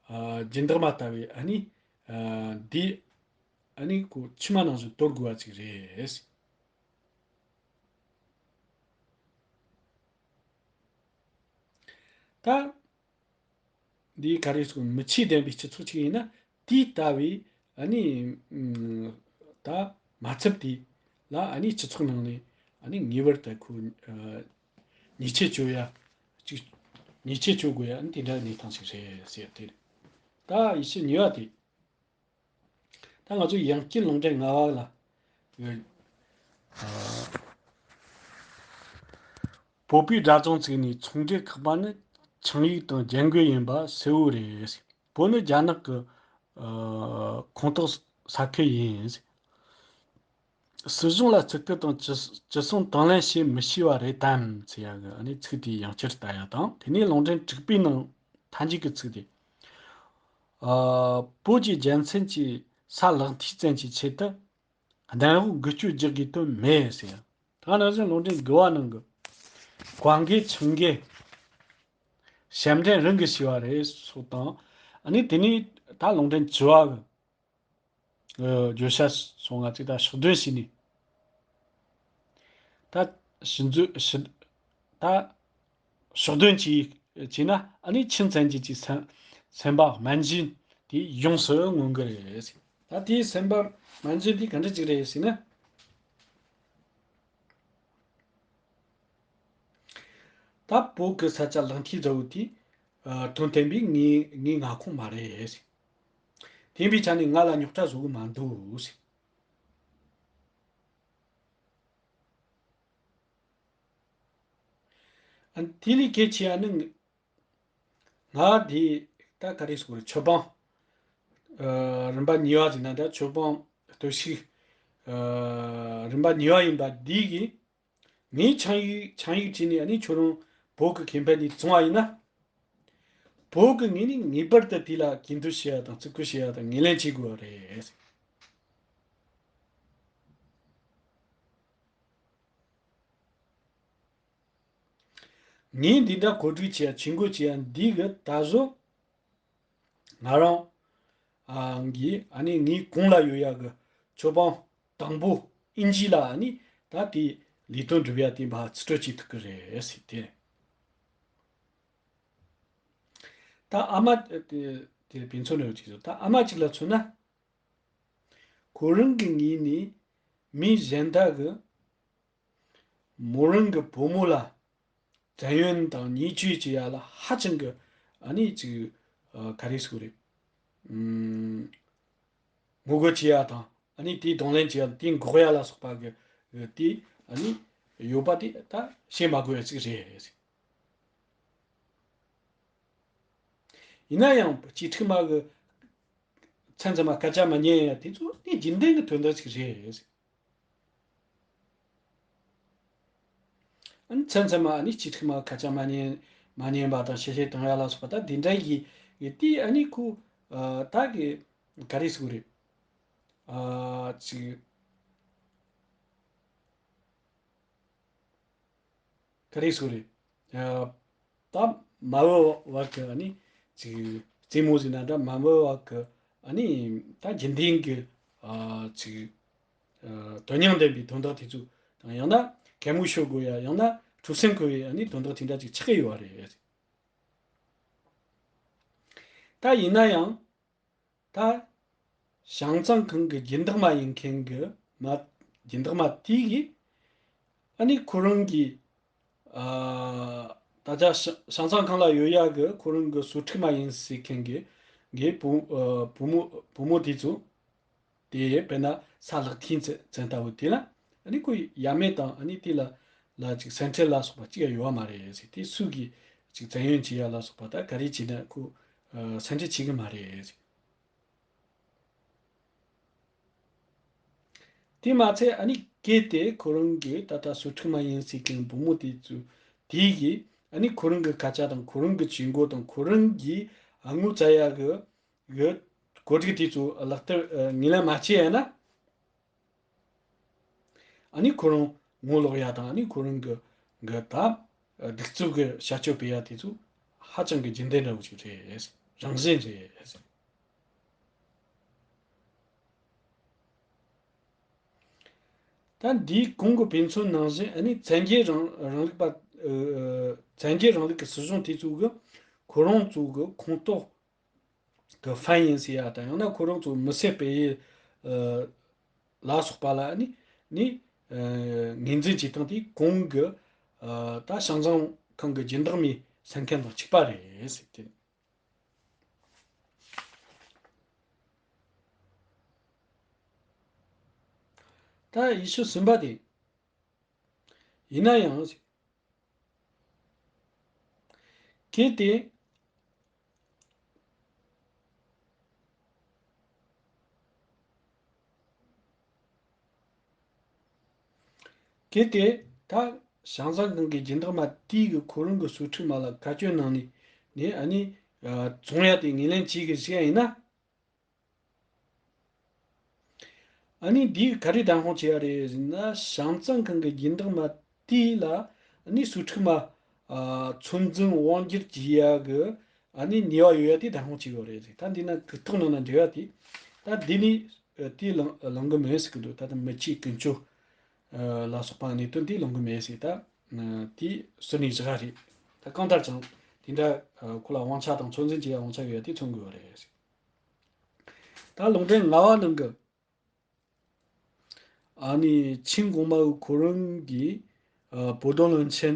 ཨ་སྦྱིན་བདག་མ་ལྟ་བུའི་ཨ་ནི་ཨ་འདི་ཨ་ནི་ཁོ་མཆི་མ་ནང་བཞིན་གཏོར་དགོས་པ་ཅིག་རེད། ད་ འདི་ག་རེ་ཟེར། མི་ཆོས་ལྡན་པའི་སྤྱི་ཚོགས་ཅིག་ཡིན་ན། དེ་ལྟ་བུའི་ཨ་ནི་ད་མ་ཚབ་དེ་ལ་ཨ་ནི་སྤྱི་ཚོགས་ནང་ནས་ཨ་ནི་ངེས་པར་དུ་ཁོ་ཉེས་ཆད་གཅོད་ཡ་ཅིག་ཉེས་ཆད་གཅོད་དགོས་ཡ། ཨ་ནི་དེ་འདྲ་གནས་སྟངས་ཤིག་རེད་ཟེར་ཏེ། ད་ཡེ་ཤུ་ཉེས་པ་དེ། ད་ང་ཚོ་ཡང་བསྐྱར་ལུང་འདྲེན་ལྔ་པ་ལ། བོད་པའི་དགྲ་བཅོམ་བཙུགས་ནས་ཚོང་འབྲེལ་བཀག་པ་ནི་ཆིངས་ཡིག་དང་རྒྱན་གོས་ཡིན་པ་གསལ་བོ་རེད། བོད་ནི་རྒྱ་ནག་གི་ཁོངས་གཏོགས་ས་ཁུལ་ཡིན། སྲིད་གཞུང་ལ་བརྩི་བཀུར་དང་ཅི་ཅི་གསུང་དང་ལེན་བྱེད་མི་ཤེས་པ་རེད་དམ་ཟེར་ཡ་གི་ཨ་ནི་ཚིག་དེ་ཡང་བསྐྱར་ལྟ་ཡ་དང་། དེ་ནས་ལུང་འདྲེན་དྲུག་པའི་ནང་མཐའ་མཇུག་གི་ཚིག་དེ། ཨ། བོད་ཀྱི་རྒྱལ་མཚན་གྱི་ས་ལག་མཐིལ་ཙམ་གྱི་ཆེད་དུ་གདན་འོག་འགུལ་སྐྱོད་རྒྱག་དགོས་དོན་མེད་ཟེར། ད་ནང་བཞིན་ལུང་འདྲེན་དགུ་པ་ནང་གི། བཀའ་འགུལ་ཆིངས་འགལ་ཞབས་འདྲེན་རང་གིས་བྱས་པ་རེད་སོགས་དང་། ཨ་ནི་དེ་ནས་ད་ལུང་འདྲེན་བཅུ་པ་གི། ཨ། བརྗོད་བྱ་སོང་ང་ཅིག་ད་ཕྱོགས་སྡོམ་བྱས་ནས། ད་ཕྱི་མཛོད་ཕྱི་ད་ཕྱོགས་སྡོམ་བྱས་བྱས་ན། ཨ་ནི་ཁྱིམ་ཚང་གི་ཅིག་སེམས་སེམས་པ་སྨན་བྱེད་དེ་ཡོངས་སུ་ངོམས་གི་རེད། ད་དེའི་སེམས་པ་སྨན་བྱེད་དེ་ག་འདྲ་ཅིག་རེད་ཟེར་ན། ད་བོད་ཀྱི་ས་ཆ་ལག་མཐིལ་འདྲ་བོ་དེ། ཨ། དོན་བསྟན་པའི་ངའི་ངའི་མངའ་ཁོངས་མ་རེད། དེ་ཡིན་པའི་ཆ་ནས་ང་ལ་རྙོག་དྲ་བཟོ་གི་མི་འདུག། ཨ། དེ་ལས་གལ་ཆེ་བ་ནི། ང་དེ་ད་ག་རེ་ཟེར་དགོས་རེད། ཆོས་འབངས། ཨ། རིམ་པ་གཉིས་པ་ཟེར་ན་འདྲ། ཆོས་འབངས་སྟོབས་ཤུགས། ཨ། རིམ་པ་གཉིས་པ་ཡིན་པ་འདི་གིས། ངས་ཆིངས་ཡིག་ཆིངས་ཡིག་བྲིས་ནས། ཨ་ནི་ཁྱོད་རང་བོད་ཀྱི་ཁེ་ཕན་དེ་བཙོང་བ་ཡིན་ན། བོད་ཀྱི་ངོས་ནས་ངེས་པར་དུ་དེ་ལ་གུས་འདུད་བྱེད་ཡ་དང་བརྩི་བཀུར་བྱེད་ཡ་དང་ངོས་ལེན་བྱེད་དགོས་པ་རེད། ངས་འདི་འདྲ་གོ་སྒྲིག་བྱེད་ཡ་ཇུས་འགོད་བྱེད་ཡ་འདི་གི་ད་གཟོད། ང་རང་ཨ་གི་ཨ་ནི་ངའི་གོང་ལ་ཡོད་ཡ་གི་ཆོས་འབངས་དང་པོ་ཨིན་ཇི་ལ་ཨ་ནི་ད་དེ་ལས་དོན་སྒྲུབ་ཡ་དེ་ཕར་རྩིས་སྤྲོད་བྱེད་ཐུབ་ཀྱི་རེད་ཟེར་ཏེ། ད་ཨ་མ་དེ་དེ་ཕན་ཚུན་ནས་ཅིག་ད་ཨ་མ་གཅིག་ལ་མཚོན་ན། ཁོ་རང་གི་ངོས་ནས་མི་གཞན་དག་གི་མོ་རང་གི་བུ་མོ་ལ་བཙན་གཡེམ་དང་བརྙས་བཅོས་བྱེད་ཡ་ལ་ཧ་ཅང་གི་ཨ་ནི་ཅིག་ཨ་ག་རེ་ཟེར་དགོས་རེད། ཨུམ། ངོ་རྒོལ་བྱེད་ཡ་དང་། ཨ་ནི་དེའི་གདོང་ལེན་བྱེད་ཡ་དང་དེ་འགོག་ཡ་ལ་སོགས་པ་གི་དེ་ཨ་ནི་ཡོད་པ་དེ་ད་བཤད་མ་དགོས་ཡ་ཅིག་རེད། ཡིན་ན་ཡང་གཅིག་ཁྲིམས་མ་གི་མཚན་ཚང་མ་སྐད་ཆ་མ་ཉན་ཡ་དེ་ཚོ་ནི་རྒྱུན་ལྡན་གྱི་དོན་དག་ཅིག་རེད། ཨ་ནི་མཚན་ཚང་མ་ཨ་ནི་གཅིག་ཁྲིམས་མ་སྐད་ཆ་མ་ཉན་མ་ཉན་པ་དང་ཞལ་བཞེས་གཏོང་ཡ་ལ་སོགས་པ་ད་དེ་འདྲ་ཡི་ཡི་དེ་ཨ་ནི་ཁོ་ཨ་ད་གི་ག་རེ་ཟེར་དགོས་རེད། ཨ་ཅིག་ག་རེ་ཟེར་རེད། ཨ་ད་མ་འོངས་བར་གྱི་ཨ་ནི་ཅིག་རྩེད་མོ་ཟེར་ན་འདྲ། མ་འོངས་བར་གྱི་ཨ་ནི་ད་རྒྱུན་ལྡན་གྱི་ཨ་ཅིག་ཨ་དོན་སྙིང་ལྡན་པའི་དོན་དག་དེ་ཚོ་དང་། ཡང་ན་གད་མོ་ཤོར་དགོས་ཡ། ཡང་ན་འཁྲུག་སེམས་འཁོལ་བའི་ཨ་ནི་དོན་དག་དེ་འདྲ་ཅིག་ཆགས་ཀྱི་ཡོད་རེད། ད་ཡིན་ན་ཡང་། ད་བྱང་ཙང་ཁང་གི་སྦྱིན་བདག་མ་ཡིན་མཁན་གྱི་མ་སྦྱིན་བདག་མ་དེ་གིས་ཨ་ནི་ཁོ་རང་གི་ཨ་ད་ཆ་བྱང་བྱང་ཙང་ཁང་ལ་ཡོད་ཡ་གི་ཁོ་རང་གི་སོ་ཕྲུག་མ་ཡིན་ཟེར་མཁན་གྱི་གི་བུ་ཨ་བུ་མོ་བུ་མོ་དེ་ཚོ། དེ་དཔེར་ན་ས་ལག་མཐིལ་ཙམ་ཙམ་ལྟ་བུ་དེ་ལ་ཨ་ནི་ཁོ་ཡ་མེད་དང་། ཨ་ནི་དེ་ལ་ལ་ཅིག་སེམས་ཁྲལ་ལ་སོགས་པ་ཅིག་ཡང་ཡོད་མ་རེད་ཟེར། དེ་སུ་གིས་ཅིག་བཙན་གཡེམ་བྱེད་ཡ་ལ་སོགས་པ་ད་ག་རེ་བྱེད་ན་ཁོ་ཨ་སེམས་ཁྲལ་བྱེད་གི་མ་རེད་ཟེར། དེ་མ་ཚད་ཨ་ནི་གལ་ཏེ་ཁོ་རང་གི་ད་ལྟ་སོ་ཕྲུག་མ་ཡིན་ཟེར་མཁན་བུ་མོ་དེ་ཚོ་དེ་གིས་ཨ་ནི་ཁོ་རང་གི་སྐད་ཆ་དང་ཁོ་རང་གི་བྱེད་སྒོ་དང་ཁོ་རང་གིས་ཨ་ངོ་ཚ་ཡ་གི་གི་གོ་སྒྲིག་དེ་ཚོ་ལག་བསྟར་ཨ་ངོས་ལེན་མ་བྱས་ཡ་ན། ཨ་ནི་ཁོ་རང་ངོ་ལོག་ཡ་དང་། ཨ་ནི་ཁོ་རང་གི་གི་ད་གདུག་རྩུབ་ཀྱི་བྱ་སྤྱོད་སྤེལ་ཡ་དེ་ཚོ་ཧ་ཅང་གི་རྒྱུན་ལྡན་འདྲ་བོ་ཅིག་རེད། རང་བཞིན་རེད། ད་འདིའི་གོང་གི་དཔེ་མཚོན་ནང་བཞིན། ཨ་ནི་བཙན་རྒྱལ་རིང་རིང་ལུགས་པ། ཨ་བཙན་རྒྱལ་རིང་ལུགས་ཀྱི་སྲིད་གཞུང་དེ་ཚོ་གི་ ཁོ་རང་ཚོ་གི་ཁོངས་གཏོགས་གི་ཧྥན་ཡིན་ཟེར་ཡ་དང་ཡང་ན་ཁོ་རང་ཚོ་མི་སེར་སྤེལ་ཡུལ་ཨ་ལ་སོགས་པ་ལ་ནི་ནི་ཨ་ངོས་འཛིན་བྱེད་སྟངས་དེ་གོང་གི་ཨ་ད་ཞང་ཚང་ཁང་གི་སྦྱིན་བདག་མའི་སེམས་ཁམས་དང་གཅིག་པ་རེད་ཟེར་ཏེ། ད་ཡིག་ཆ་གསུམ་པ་དེ། ཡིན་ན་ཡང་། གལ་ཏེ། གལ་ཏེ། ད་ཞང་ཚང་ཁང་གི་སྦྱིན་བདག་མ་དེས་གི་ཁོ་རང་གི་གསོག་ཚིགས་མ་ལ་བཀའ་བཀྱོན་གནང་ནས་ནས་ཨ་ནི་ཨ་བཙོང་ཡ་དེ་ངོས་ལེན་བྱེད་གི་ཟེར་ཡ་ཡིན་ན། ཨ་ནི་འདིས་ག་རེ་བདེན་དཔང་བྱེད་ཡ་རེད་ཟེར་ན། ཞང་ཚང་ཁང་གི་སྦྱིན་བདག་མ་དེ་ལ་ཨ་ནི་གསོག་ཚིགས་མ་ཨ་ཚོད་འཛིན་དབང་སྒྱུར་བྱེད་ཡ་གི་ཨ་ནི་ནུས་པ་ཡོད་ཡ་དེ་བདེན་དཔང་བྱེད་ཡོད་རེད་ཟེར། ད་འདི་ན་གུ་དོག་ནང་ན་འབྲེལ་བ་དེ་ད་འདི་ནི་ཨ་དེ་ལང་ལང་གི་མེད་ཟེར་གི་འདུག་ད་ལྟ་མི་ཆོས་ཀུན་སྤྱོད་ཨ་ལ་སོགས་པ་གནད་དོན་དེ་ལང་གི་མེད་ཟེར། ད་ཨ་དེ་ཟུར་ནས་བཞག་རེད། ད་གང་ལྟར་ཀྱང་དེ་འདྲ་ཨ་ཁོ་ལ་དབང་ཆ་དང་ཚོད་འཛིན་བྱེད་ཡ་དབང་ཆ་ཡོད་ཡ་དེ་མཚོན་གི་ཡོད་རེད་ཟེར། ད་ལུང་འདྲེན་ལྔ་བ་ནང་གི་ཨ་ནི་ཆིང་གོང་མ་བོས་ཁོ་རང་གིས་ཨ་བོད་དོན་བློན་ཆེན་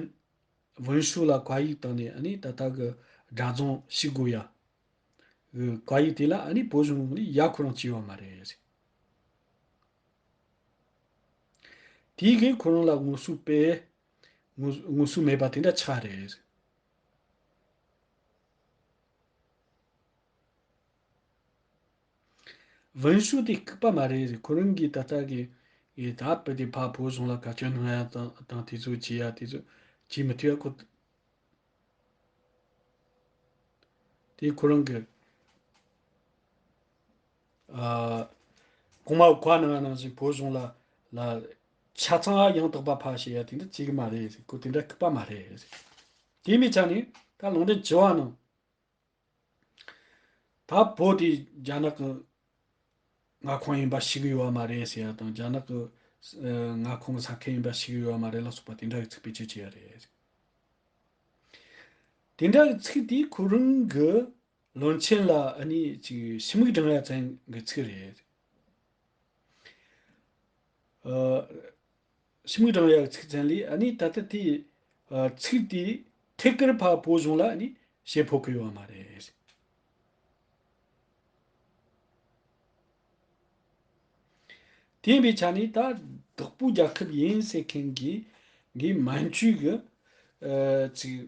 ཝུན་ཧྲུའུ་ལ་བཀའ་ཡིག་བཏང་ནས་ཨ་ནི་ད་ལྟ་གི་དགྲ་བཙོང་བྱེད་དགོས་ཡ་གི་བཀའ་ཡིག་དེ་ལ་ཨ་ནི་བོད་གཞུང་ལ་ཡ་ཁོ་རང་བྱས་ཡོད་མ་རེད། དེའི་གིས་ཁོ་རང་ལ་ངོ་སོ་པས་ངོ་ངོ་སོ་མེད་པ་དེ་འདྲ་ཆགས་རེད། ཝུན་ཧྲུའུ་དེ་ལྐུགས་པ་མ་རེད། ཁོ་རང་གིས་ད་ལྟ་གི་ཡི་ད་བུ་དེ་ཕར་བོད་གཞུང་ལ་བཀའ་བཀྱོན་གནང་ཡ་དང་དང་དེ་ཚོ་བྱེད་ཡ་དེ་ཚོ་བྱེད་མི་ཐུབ་ཡ་ཁོ། དེ་ཁོ་རང་གི་ཨ་གོང་མ་བཀའ་གནང་ཡ་ནང་བཞིན་བོད་གཞུང་ལ་ལ་ཆ་ཚང་ཡང་དག་པ་ཕར་བྱེད་ཡ་དེ་འདྲ་བྱེད་གི་མ་རེད། ཁོ་དེ་འདྲ་ལྐུགས་པ་མ་རེད། དེ་མིན་ཆ་ནས་ད་ལུང་འདྲེན་བཅུ་བ་ནང་། ད་བོད་དེ་རྒྱ་ནག་གི་མངའ་ཁོངས་ཡིན་པ་ཤེས་གི་ཡོད་མ་རེད་ཟེར་ཡ་དང་། རྒྱ་ནག་གི་ཨ་མངའ་ཁོངས་ས་ཁུལ་ཡིན་པ་ཤེས་གི་ཡོད་མ་རེད་ལ་སོགས་པ་དེ་འདྲ་གི་ཚིག་བེད་སྤྱོད་བྱས་ཡ་རེད། དེ་འདྲ་གི་ཚིག་དེ་ཁོ་རང་གི་བློན་ཆེན་ལ་ཨ་ནི་ཅིག་ཞི་མོལ་བགྲང་ཡ་ཙམ་གི་ཚིག་རེད། ཨ། ཞི་མོལ་བགྲང་ཡག་ཚིག་ཙམ་ལས་ཨ་ནི་ད་ལྟ་དེའི་ཨ་ཚིག་དེའི་ཐད་ཀར་ཕར་བོད་གཞུང་ལ་ཨ་ནི་བྱེད་ཕོད་ཀྱི་ཡོད་མ་རེད། དེ་ཡིན་པའི་ཆ་ནས་ད་བདག་པོའི་རྒྱལ་ཁབ་ཡིན་ཟེར་མཁན་གྱི་གི་མན་ཇུ་གི་ཨ་ཚིག་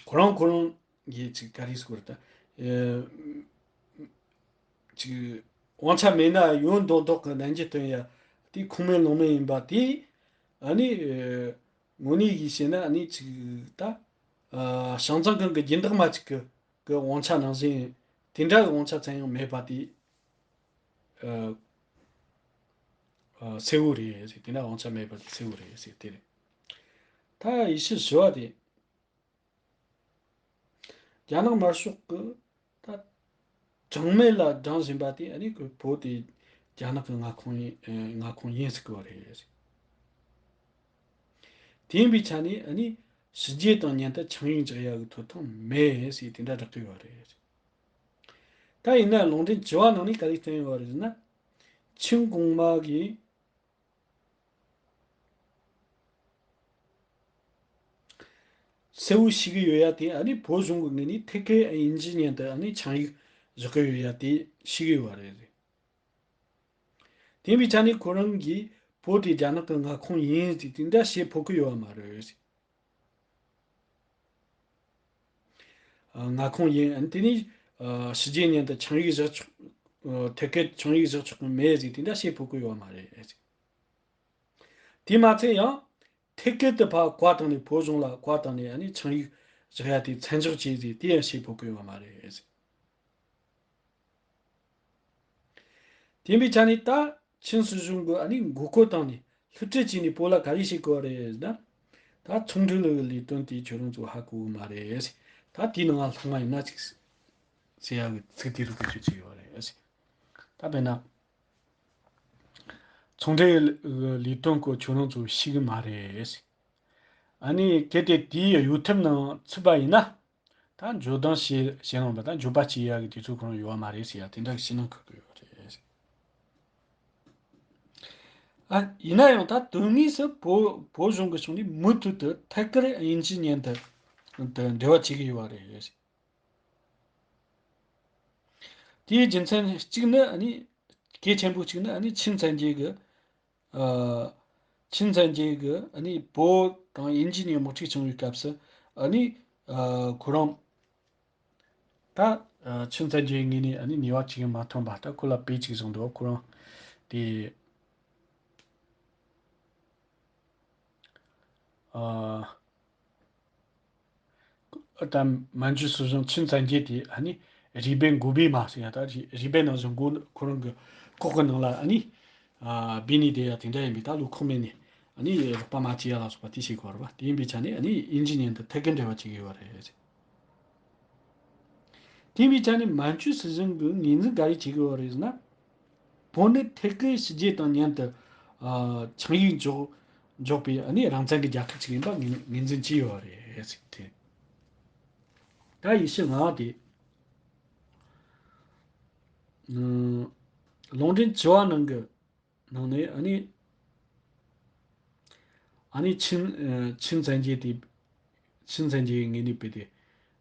ཁོ་རང་ཁོ་རང་གིས་ཅིག་ག་རེ་ཟེར་དགོས་རེད་ད། ཨེ། ཅིག་དབང་ཆ་མེད་ན་ཡོད་མདོག་མདོག་གི་ནན་གྱིས་སྟོན་ཡ་དེ་ཁུངས་མེད་ལུང་མེད་ཡིན་པ་དེ། ཨ་ནི་ཨེ། དངོས་གནས་ཡིན་བཤད་ན་ཨ་ནི་ཅིག་ད། ཨ། ཞང་ཚང་ཁང་གི་སྦྱིན་བདག་མ་ཅིག་གི་གི་དབང་ཆ་ནང་བཞིན་དེ་འདྲ་གི་དབང་ཆ་ཙམ་ཡང་མེད་པ་དེ། ཨ། ཨ། གསལ་བོ་རེད་ཟེར། དེ་འདྲ་དབང་ཆ་མེད་པ་དེ་གསལ་བོ་རེད་ཟེར་དེ་རེད། ད་ཡིག་ཆ་བཞི་བ་དེ། རྒྱ་ནག་དམར་ཤོག་གི་ད་གྲངས་མེད་ལ་བགྲང་བཞིན་པ་དེ་ཨ་ནི་ཁོ་བོད་དེ་རྒྱ་ནག་གི་མངའ་ཁོངས་ཡིན། ཨ། མངའ་ཁོངས་ཡིན་ཟེར་གི་བ་རེད། དེ་ཡིན་པའི་ཆ་ནས་ཨ་ནི་ཕྱི་རྒྱལ་དང་མཉམ་དུ་ཆིངས་ཡིག་འཇོག་ཡག་གི་ཐོབ་ཐང་མེད་ཟེར་དེ་འདྲ་བསྒྲགས་གི་ཡོད་རེད། ད་ཡིན་ན་ལུང་འདྲེན་བཅུ་བ་ནང་ནས་ག་རེ་བཏོན་ཡོད་རེད་ཟེར་ན། ཆིང་གོང་མ་གིས་གསལ་བོ་ཞུ་གི་ཡོད་ཡ་དེ་ཨ་ནི་བོད་གཞུང་གི་ངོས་ནས་ཐད་ཀར་དབྱིན་ཇི་མཉམ་དུ་ཨ་ནི་ཆིངས་ཡིག་བཞག་གི་ཡོད་ཡ་དེ་ཞུ་གི་ཡོད་པ་རེད། དེ་ཡིན་པའི་ཆ་ནས་ཁོ་རང་གིས་བོད་དེ་རྒྱ་ནག་གི་མངའ་ཁོངས་ཡིན་ཟེར་དེ་འདྲ་བཤད་ཕོད་ཀྱི་ཡོད་པ་མ་རེད། ཨ། མངའ་ཁོངས་ཡིན། ཨ་ནི་དེ་ནས་ཨ་ཕྱི་རྒྱལ་མཉམ་དུ་ཆིངས་ཡིག་བཞག་ཆོག་ཨ། ཐད་ཀར་ཆིངས་ཡིག་བཞག་ཆོག་གི་མེད་ཟེར་དེ་འདྲ་བཤད་ཕོད་ཀྱི་ཡོད་པ་མ་རེད། དེ་མ་ཚད་ཡང་ཐད་ཀར་དུ་ཕར་བཀའ་བཏང་ནས་བོད་གཞུང་ལ་བཀའ་བཏང་ནས་ཨ་ནི་ཆིངས་ཡིག་བཞག་ཡ་དེ་མཚམས་འཇོག་བྱས་ཟེར་དེ་ཡང་བཤད་ཕོད་ཀྱི་ཡོད་པ་མ་རེད། དེ་ཡིན་པའི་ཆ་ནས་ད་ཆིན་སྲིད་གཞུང་གིས་ཨ་ནི་མགོ་སྐོར་བཏང་ནས་བསླུ་བྲིད་བྱས་ནས་བོད་ལ་ག་རེ་བྱེད་དགོས་རེད་ཟེར་ན། ད་ཚོང་འབྲེལ་ལས་ལས་དོན་དེ་ཁྱོད་རང་ཚོ་ཧ་གོ་གི་མ་རེད། ད་དེའི་ནང་ལྷག་མ་ཡིན་ན་ཅིག་ཟེར་ཡ་གི་ཚིག་དེ་རུ་བེད་སྤྱོད་བྱས་ཡོད་རེད། ད་དཔེར་ན། ཚོང་འབྲེལ་ལས་དོན་སྐོར་ཁྱོད་རང་ཚོ་ཤེས་གི་མ་རེད། ཨ་ནི་གལ་ཏེ་དེའི་གཡོལ་ཐབས་ནང་ཚུད་པ་ཡིན་ན། ད་འཇོན་ཐང་ཤེས་ཤེས་ནང་པ་ད་འཇོན་པ་གཅིག་ཡག་གི་དུས་ཚོད་ཁོ་རང་ཡོད་མ་རེད་ཟེར་ཡ་དེ་འདྲ་གི་ཕྱི་ནང་ཁུལ་དུ་ཡོད་རེད། ཨ་ཡིན་ན་ཡང་ད་དོན་དངོས་སུ་བོད་བོད་གཞུང་གི་ཕྱོགས་ནས་མུ་མཐུད་དུ་ཐད་ཀར་དབྱིན་ཇིའི་མཉམ་དུ་དུ་འབྲེལ་བ་བྱེད་ཀྱི་ཡོད་པ་རེད། དེའི་རྒྱུ་མཚན་གཅིག་ནི་ཨ་ནི་གལ་ཆེན་པོ་གཅིག་ནི་ཨ་ནི་ཆིན་ཚན་རྒྱལ་གི་ཨ་ཆིན་ཚན་རྒྱལ་གི་ཨ་ནི་བོད་དང་དབྱིན་ཇིའི་དམག་འཁྲུག་བྱུང་བའི་སྐབས་སུ་ཨ་ནི་ཨ་ཁོ་རང་ད་ཨ་ཆིན་ཚན་རྒྱལ་ངོས་ནས་ཨ་ནི་ནུས་པ་གཅིག་ཡང་མ་ཐོན་པ། ད་ཁོ་ལ་དཔེ་གཅིག་བཟུང་འདུག་ཁོ་རང་དེ་ཨ། ད་མན་ཇུ་སྲིད་གཞུང་ཆིན་ཚན་རྒྱལ་དེ་ཨ་ནི་རུས་སྦལ་མགོ་སྦས་མ་ཟེར་ཡ། ད་རུས་རུས་སྦལ་ནང་བཞིན་མགོ་ཁོ་རང་གི་ལྐོག་གི་ནང་ལ་ཨ་ནི་ཨ་སྦས་ནས་བསྡད་ཡ་དེ་འདྲ་ཡིན་པས། ད་བློ་ཁོག་མེད་ནས་ཨ་ནི་རོགས་པ་མ་བྱེད་ཡ་ལ་སོགས་པ་དེ་བྱེད་དགོས་རེད་པ། དེ་ཡིན་པའི་ཆ་ནས་ཨ་ནི་དབྱིན་ཇི་མཉམ་དུ་ཐད་ཀར་འབྲེལ་བ་བྱེད་དགོས་པ་རེད། དེ་ཡིན་པའི་ཆ་ནས་མན་ཇུ་སྲིད་གཞུང་གིས་ངོས་འཛིན་ག་རེ་བྱེད་དགོས་པ་རེད་ཟེར་ན། བོད་ནི་ཐད་ཀར་ཕྱི་རྒྱལ་དང་མཉམ་དུ་ཨ་ཆིངས་ཡིག་འཇོག་འཇོག་པའི་ཨ་ནི་རང་བཙན་གྱི་རྒྱལ་ཁབ་ཅིག་ཡིན་པ་ངོས་ངོས་འཛིན་བྱས་ཡོད་རེད་ཟེར་ཏེ། ད་ཡེ་ཤུ་ལྔ་པ་དེ་ཨ་ལུང་འདྲེན་བཅུ་པ་ནང་གི་ནང་ནས་ཨ་ནི་ཨ་ནི་ཆིན་ཨ་ཆིན་ཚན་རྒྱལ་དེ་ཆིན་ཚན་རྒྱལ་ངོས་ནས་བོད་དེ་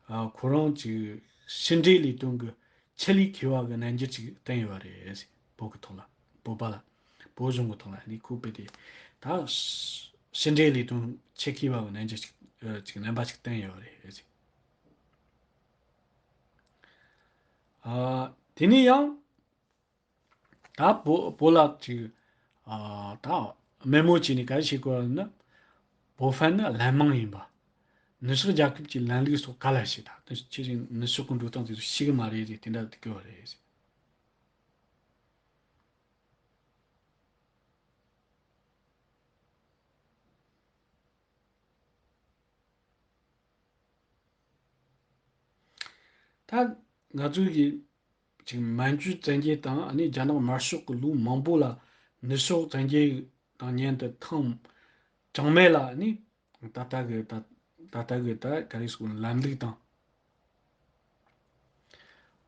ཨ་ཁོ་རང་ཅིག་ཕྱི་འབྲེལ་ལས་དོན་གྱི་ཆེད་ལས་མཁས་པ་གི་རྣམ་འགྱུར་ཅིག་བསྟན་ཡོད་རེད། བོད་ཀྱི་ཐོག་ལ་བོད་པ་ལ་བོད་གཞུང་གི་ཐོག་ལ་ཨ་ནི་ཁོ་བོད་དེ་ད་ཕྱི་འབྲེལ་ལས་དོན་ཆེད་མཁས་པ་གི་རྣམ་འགྱུར་ཅིག་ཨ་ཅིག་རྣམ་པ་ཅིག་བསྟན་ཡོད་རེད། ཨ་དེ་ནས་ཡང་ད་བོད་བོད་ལ་ཅིག་ཨ་ད་དམོད་མོ་བྱས་ནས་ག་རེ་བྱེད་དགོས་ན། བོད་ཧྥན་ནི་ལན་མང་ཡིན་པ། ནུབ་ཕྱོགས་རྒྱལ་ཁབ་ཀྱི་ལམ་ལུགས་སོགས་ག་ལ་ཞིག་ད་ཁྱེད་ཆོས་ཅན་ནུབ་ཕྱོགས་ཀྱི་འགྲོ་སྟངས་དེ་ཚོ་ཤེས་གི་མ་རེད་ཟེར། དེ་འདྲ་དེ་གི་བ་རེད་ཟེར། ད་ང་ཚོའི་གི་ཅིག་མན་ཇུ་བཙན་རྒྱལ་དང་ཨ་ནི་རྒྱ་ནག་དམར་ཤོག་གི་ལོ་མང་པོ་ལ་ནུབ་ཕྱོགས་བཙན་རྒྱལ་དང་མཉམ་དུ་ཐེངས་གྲངས་མེད་ལ་ཨ་ནི་ད་ལྟ་གི་ད་ད་ལྟ་གི་ད་ག་རེ་ཟེར་ལམ་ལུགས་དང་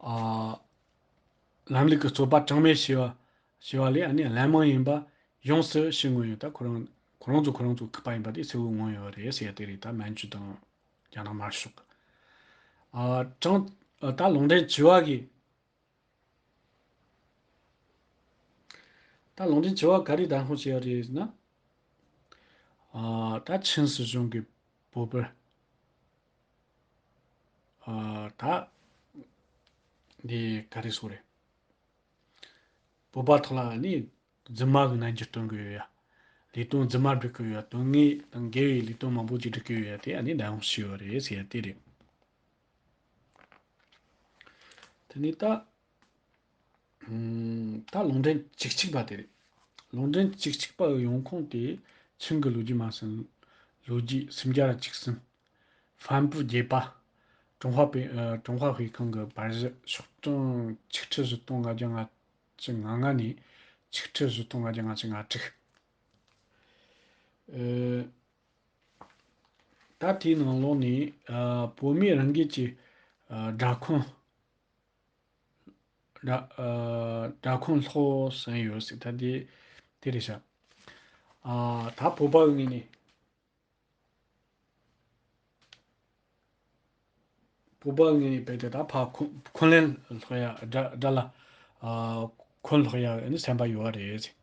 ཨ་ལམ་ལུགས་ཀྱི་རྩོད་པ་གྲངས་མེད་བྱས་པ་བྱས་པ་ལས་ཨ་ནི་ལན་མང་ཡིན་པ་ཡོངས་སུ་ཤེས་མྱོང་ཡོད། ད་ཁོ་རང་ཁོ་རང་ཚོ་ཁོ་རང་ཚོ་ཁུག་པ་ཡིན་པ་དེ་གསལ་བོ་མངོན་ཡོད་རེད་ཟེར་ཡ་དེ་རེད། ད་མན་ཇུ་དང་རྒྱ་ནག་དམར་ཤོག་གི་ཨ་གྲངས་ཨ་ད་ལུང་འདྲེན་བྱས་པ་གི་ད་ལུང་འདྲེན་བྱས་པ་ག་རེ་བདམས་ཐོན་བྱས་པ་རེད་ཟེར་ན། ཨ་ད་ཆིན་སྲིད་གཞུང་གིས་བོད་པར་ཨ་ད་འདི་ག་རེ་ཟེར་རེད། བོད་པ་ཐོག་ལ་ནི་རྫུན་མ་གི་རྣམ་འགྱུར་སྟོན་གི་ཡོད་ཡ། ལས་དོན་རྫུན་མ་སྒྲུབ་གི་ཡོད་ཡ། དོན་དངོས་དང་འགལ་བའི་ལས་དོན་མང་པོ་ཅིག་སྒྲུབ་གི་ཡོད་ཡ། དེ་ཨ་ནི་བདམས་ཐོན་བྱས་པ་རེད་ཟེར་ཡ་དེ་རེད། དེ་ནས་ད་ཨུམ། ད་ལུང་འདྲེན་བཅུ་གཅིག་པ་དེ་རེད། ལུང་འདྲེན་བཅུ་གཅིག་པ་གི་ཡོང་ཁུངས་དེ་ཆིང་གི་ལོ་རྒྱུས་མ་ཟིན། ལོ་རྒྱུས་སུམ་བརྒྱ་དང་བཅུ་གསུམ། ཧྥན་པུའུ་བརྒྱད་པ། ཀྲུང་ཧྭ་པེ་ཨ་ཀྲུང་ཧྭ་དཔེ་ཁང་གི་པར་གཞི་ཤོག་གྲངས་ཆིག་ཁྲི་བཞི་སྟོང་ལྔ་བརྒྱ་ལྔ་བཅུ་ང་ལྔ་ནས་ཆིག་ཁྲི་བཞི་སྟོང་ལྔ་བརྒྱ་ལྔ་བཅུ་ང་དྲུག། ཨ་ད་དེའི་ནང་ལོགས་ནས་ཨ་བོད་མིའི་རང་འགུལ་གྱི་ཨ་སྦྲ་ཁང་། སྦྲ་ཨ་སྦྲ་ཁང་ལྷོ་ཟེར་ཡོད་ཟེར། ད་དེ་དེ་རེད་ཤག་ཨ་ད་བོད་པ་གི་ངོས་ནས་བོད་པ་གི་ངོས་ནས་བལྟས་ཏེ་ད་ཕར་འཁོན་འཁོན་ལན་སློག་ཡ་སྦྲ་སྦྲ་ལ་ཨ་འཁོན་སློག་ཡ་ནི་སེམས་པ་ཡོད་རེད་ཟེར།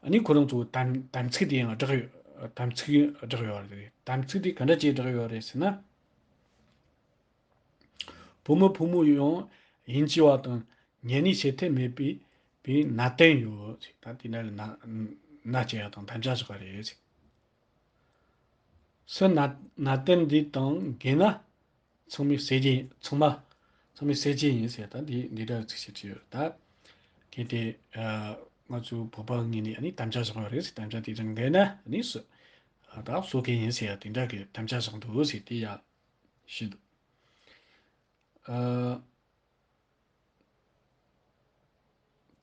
ཨ་ནི་ཁོ་རང་ཚོ་དམ་དམ་ཚིག་དེ་ཡང་བསྒྲགས་ཡོད། དམ་ཚིག་བསྒྲགས་ཡོད་རེད། དམ་ཚིག་དེ་ག་འདྲ་ཅིག་བསྒྲགས་ཡོད་རེད་ཟེར་ན། བུ་མོ་ཕོ་མོ་ཡང་དབྱིན་ཇི་བ་དང་ཉེ་གནས་བྱེད་ཐབས་མེད་པའི་པའི་ནད་རྟེན་ཡོད་ཟེར། ད་དེ་འདྲ་གི་ནད་ནད་སྐྱེལ་ཡ་དང་དམ་བཅའ་བཞག་པ་རེད་ཟེར། སུ་ནད་ནད་རྟེན་འདི་དང་འགལ་ན་ཚང་མས་བསད་རྒྱུ་ཚང་མ་ཚང་མས་བསད་རྒྱུ་ཡིན་ཟེར། ད་འདི་འདི་འདྲ་ཚིག་ཞིག་བྲིས་ཡོད། ད་གལ་ཏེ་ཨ་ང་ཚོ་བོད་པ་ངོས་ནས་ཨ་ནི་དམ་བཅའ་བཞག་པ་རེད་ཟེར། དམ་བཅའ་དེ་དང་འགལ་ན་ཨ་ནི་སུ་ཨ་ད་གསོད་མཁན་ཡིན་ཟེར་ཡ་དེ་འདྲ་གི་དམ་བཅའ་བཞག་འདུག་ཟེར། དེ་ཡ་ཞུས་འདུག་ཨ་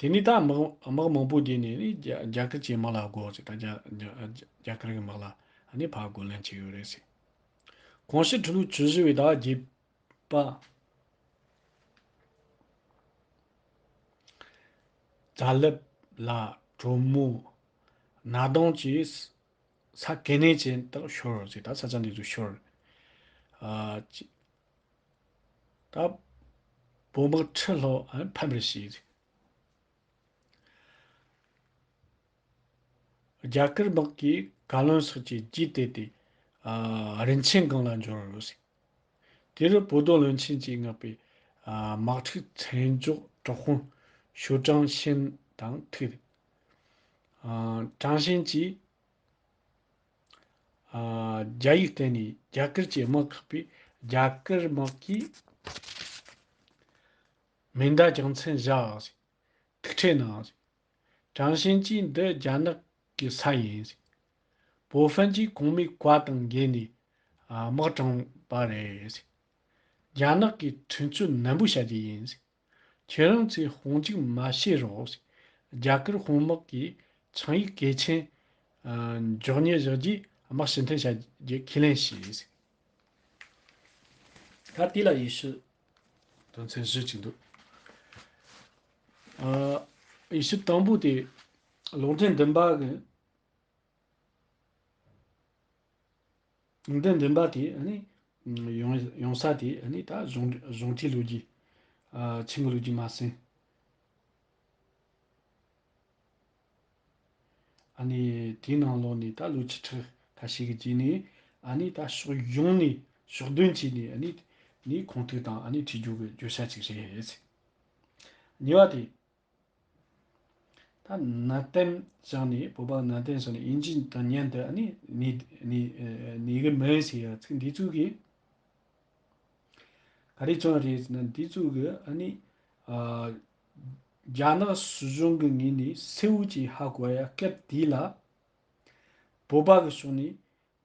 དེ་ནས་ད་དམག་དམག་མང་པོ་བསྡུས་ནས་ནི་རྒྱ་རྒྱ་གར་གྱི་དམག་ལ་རྒོལ་ཟེར། ད་རྒྱ་རྒྱ་རྒྱ་གར་གྱི་དམག་ལ་ཨ་ནི་ཕར་རྒོལ་ལན་བྱས་ཡོད་རེད་ཟེར། གོང་ཞི་ཁྲི་ལོ་བཅུ་བཞི་པའི་ཟླ་བ་བརྒྱད་ པ། རྩ་ལེབ་ལ་གྲོ་མོ། ན་དང་བཅས་ས་གལ་གནད་ཅན་དག་ཤོར་ཟེར། ད་ས་ཆ་འདི་ཚོ་ཤོར། ཨ་ཅི། ད་བོད་དམག་ཁྲི་ལྷག་ཨ་ཕམ་པར་བྱས། རྒྱ་གར་དམག་གིས་བཀའ་བློན་སོགས་ཀྱི་རྗེས་དེད་དེ་ཨ་རིན་ཆེན་སྒང་ལ་འབྱོར་ཟེར། དེ་རུ་བོད་དོ་བློན་ཆེན་གྱིས་མངགས་པའི་ཨ་དམག་འཁྲུག་མཚན་འཇོག་དྲག་དཔོན་ཞོ་ཀྲང་ཤན་དང་ཐུག་ཨ་ཀྲང་ཤན་གྱིས་ཨ་རྒྱ་ཡིག་བསྟན་ནས་རྒྱ་གར་གྱི་དམག་ཁག་པས་རྒྱ་གར་དམག་གིས་མེ་མདའ་རྒྱག་མཚམས་བཞག་ཟེར། ཐུག་འཕྲད་གནང་ཟེར། ཀྲང་ཤན་གྱིས་འདི་རྒྱ་ནག་གི་ས་ཡིན་ཟེར། པོ་ཧྥན་གྱིས་གོང་མའི་བཀའ་དང་འགལ་ནས་ཨ་དམག་དྲངས་པ་རེད་ཟེར། རྒྱ་ནག་གིས་ཁྲིམས་གཅོད་ནན་པོ་བྱ་རྒྱུ་ཡིན་ཟེར། ཁྱེད་རང་ཚོས་དཔུང་འཇུག་མ་བྱེད་རོགས་ཟེར། རྒྱ་གར་དཔུང་དམག་གིས་ཆིངས་ཡིག་གལ་ཆེན་ཨ་མགྱོགས་མྱུར་བཞག་རྒྱུའི་དམག་ཕྱིར་འཐེན་བྱ་རྒྱུ་ཁས་ལེན་བྱས་ཟེར། ད་དེ་ལ་ཡེ་ཤུ་དོན་ཚན་བཞི་ཅིག་འདུག་ཨ་ཡེ་ཤུ་དང་པོ་དེ་ལུང་ཕྲན་བདུན་པ་གི་ལུང་ཕྲན་བདུན་པ་དེ་ཨ་ནི་ཡོང་ཡོང་ས་དེ་ཨ་ནི་ད་གཞུང་གཞུང་འབྲེལ་ལོ་རྒྱུས་ཨ་ཆིང་གི་ལོ་རྒྱུས་མ་ཟིན། ཨ་ནི་དེའི་ནང་ལོགས་ནས་ད་ལོ་བཅུ་ཕྲག་ཁ་ཤས་ཀྱི་རྗེས་ནས་ཨ་ནི་ད་ཕྱོགས་ཡོངས་ནས་ཕྱོགས་བདུན་བྱས་ནས་ཨ་ནི་ནི་ཁུངས་གཏུགས་དང་ཨ་ནི་བྲིས་རྒྱུ་གི་བརྗོད་བྱ་ཅིག་རེད། གཉིས་པ་དེ་ད་ནན་ཏན་བྱས་ནས་བོད་པ་ནན་ཏན་བྱས་ནས་དབྱིན་ཇི་དང་མཉམ་དུ་ཨ་ནི་ནི་ནི་ནི་གི་མིན་ཟེར་ཡ་ཚིག་འདི་ཚོ་གིས། ག་རེ་བྱུང་རེད་ཟེར་ན་འདི་ཚོ་གི་ཨ་ནི་ཨ་རྒྱ་ནག་སྲིད་གཞུང་གི་ངོས་ནས་གསལ་བོ་ཅིག་ཧ་གོ་ཡ་སྐབས་དེ་ལ་བོད་པ་གི་ཕྱོགས་ནས་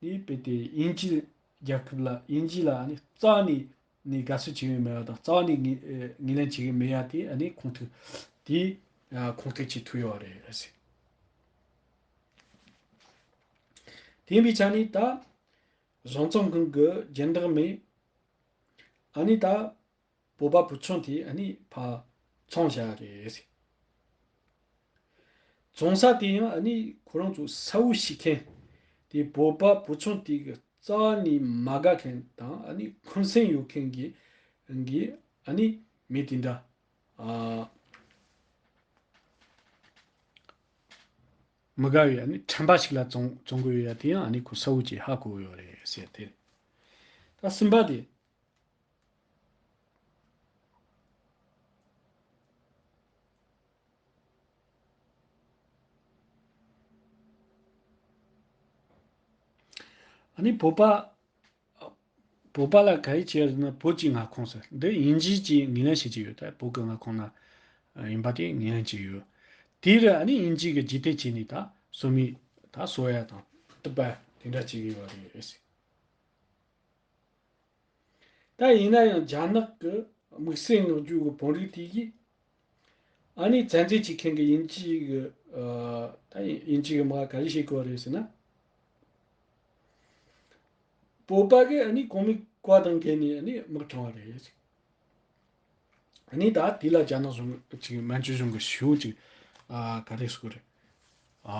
ནི་དཔེ་དེ་དབྱིན་ཇི་རྒྱལ་ཁབ་ལ་དབྱིན་ཇི་ལ་ཨ་ནི་རྩ་ནས་ནི་དགའ་བསུ་བྱེད་ཀྱི་མེད་པ་དང་རྩ་ནས་ངོས་ངོས་ལེན་བྱེད་ཀྱི་མེད་ཡ་དེ་ཨ་ནི་ཁུངས་ཐུག་དེ་ཨ་ཁུངས་ཐུག་ཅིག་ཐུག་ཡོད་རེད་ཟེར། དེ་ཡིན་པའི་ཆ་ནས་ད། གཞུང་ཚོགས་ཁང་གི་སྦྱིན་བདག་མས་ཨ་ནི་ད་བོད་པ་བུ་ཆུང་དེ་ཨ་ནི་ཕར་བཙོང་བཞག་རེད། བཙོང་ས་དེ་ཡང་ཨ་ནི་ཁོ་རང་ཚོ་གསལ་བོ་ཤེས་མཁན་དེ་བོད་པ་བུ་ཆུང་དེ་གི་རྩ་ནས་མ་དགའ་མཁན་དང་ཨ་ནི་འཁོན་སེམས་ཡོད་མཁན་གྱི་གི་ཨ་ནི་མི་དེ་འདྲ་ཨ་མི་དགའ་བའི་ཨ་ནི་ཁྲམ་པ་ཞིག་ལ་བཙོང་བཙོང་གི་ཡོད་ཡ་དེ་ཡང་ཨ་ནི་ཁོ་གསལ་བོ་ཅིག་ཧ་གོ་ཡོད་རེད་ཟེར་དེ་རེད། ད་གསུམ་པ་དེ། ཨ་ནི་བོད་པ། བོད་པ་ལ་ག་རེ་བྱས་ཡོད་ཟེར་ན་བོད་ཀྱི་མངའ་ཁོངས་སུ་འདི་དབྱིན་ཇི་གྱིས་ངོས་ལེན་བྱེད་ཀྱི་ཡོད། ད་བོད་ཀྱི་མངའ་ཁོངས་ན་ཡིན་པ་དེ་ངོས་ལེན་བྱེད་ཀྱི་ཡོད། དེ་རུ་ཨ་ནི་དབྱིན་ཇི་གི་རྗེས་དེད་བྱས་ནས་ད་གསོ་མི་ད་གསོ་ཡ་དང་གཏུབ་པ་དེ་འདྲ་བྱེད་ཀྱི་ཡོད་རེད། ད་ཡིན་ན་ཡང་རྒྱ་ནག་གི་དམིགས་བསལ་མངགས་བརྒྱུད་ཀྱི་བོད་རིགས་དེ་གིས་ཨ་ནི་བཙན་འཛུལ་བྱེད་མཁན་གྱི་དབྱིན་ཇི་གི་ཨ་ད་དབྱིན་ཇི་གི་དམག་ག་རེ་བྱེད་དགོས་རེད་ཟེར་ན། བོད་པ་གིས་ཨ་ནི་གོང་མའི་བཀའ་དང་འགལ་ནས་ཨ་ནི་དམག་དྲངས་པ་རེད། ཨ་ནི་ད་དེ་ལ་རྒྱ་ནག་གཞུང་ཅིག་མན་ཇུ་གཞུང་གི་ཞུ་ཅིག་ཨ་ག་རེ་ཟེར་དགོས་རེད། ཨ་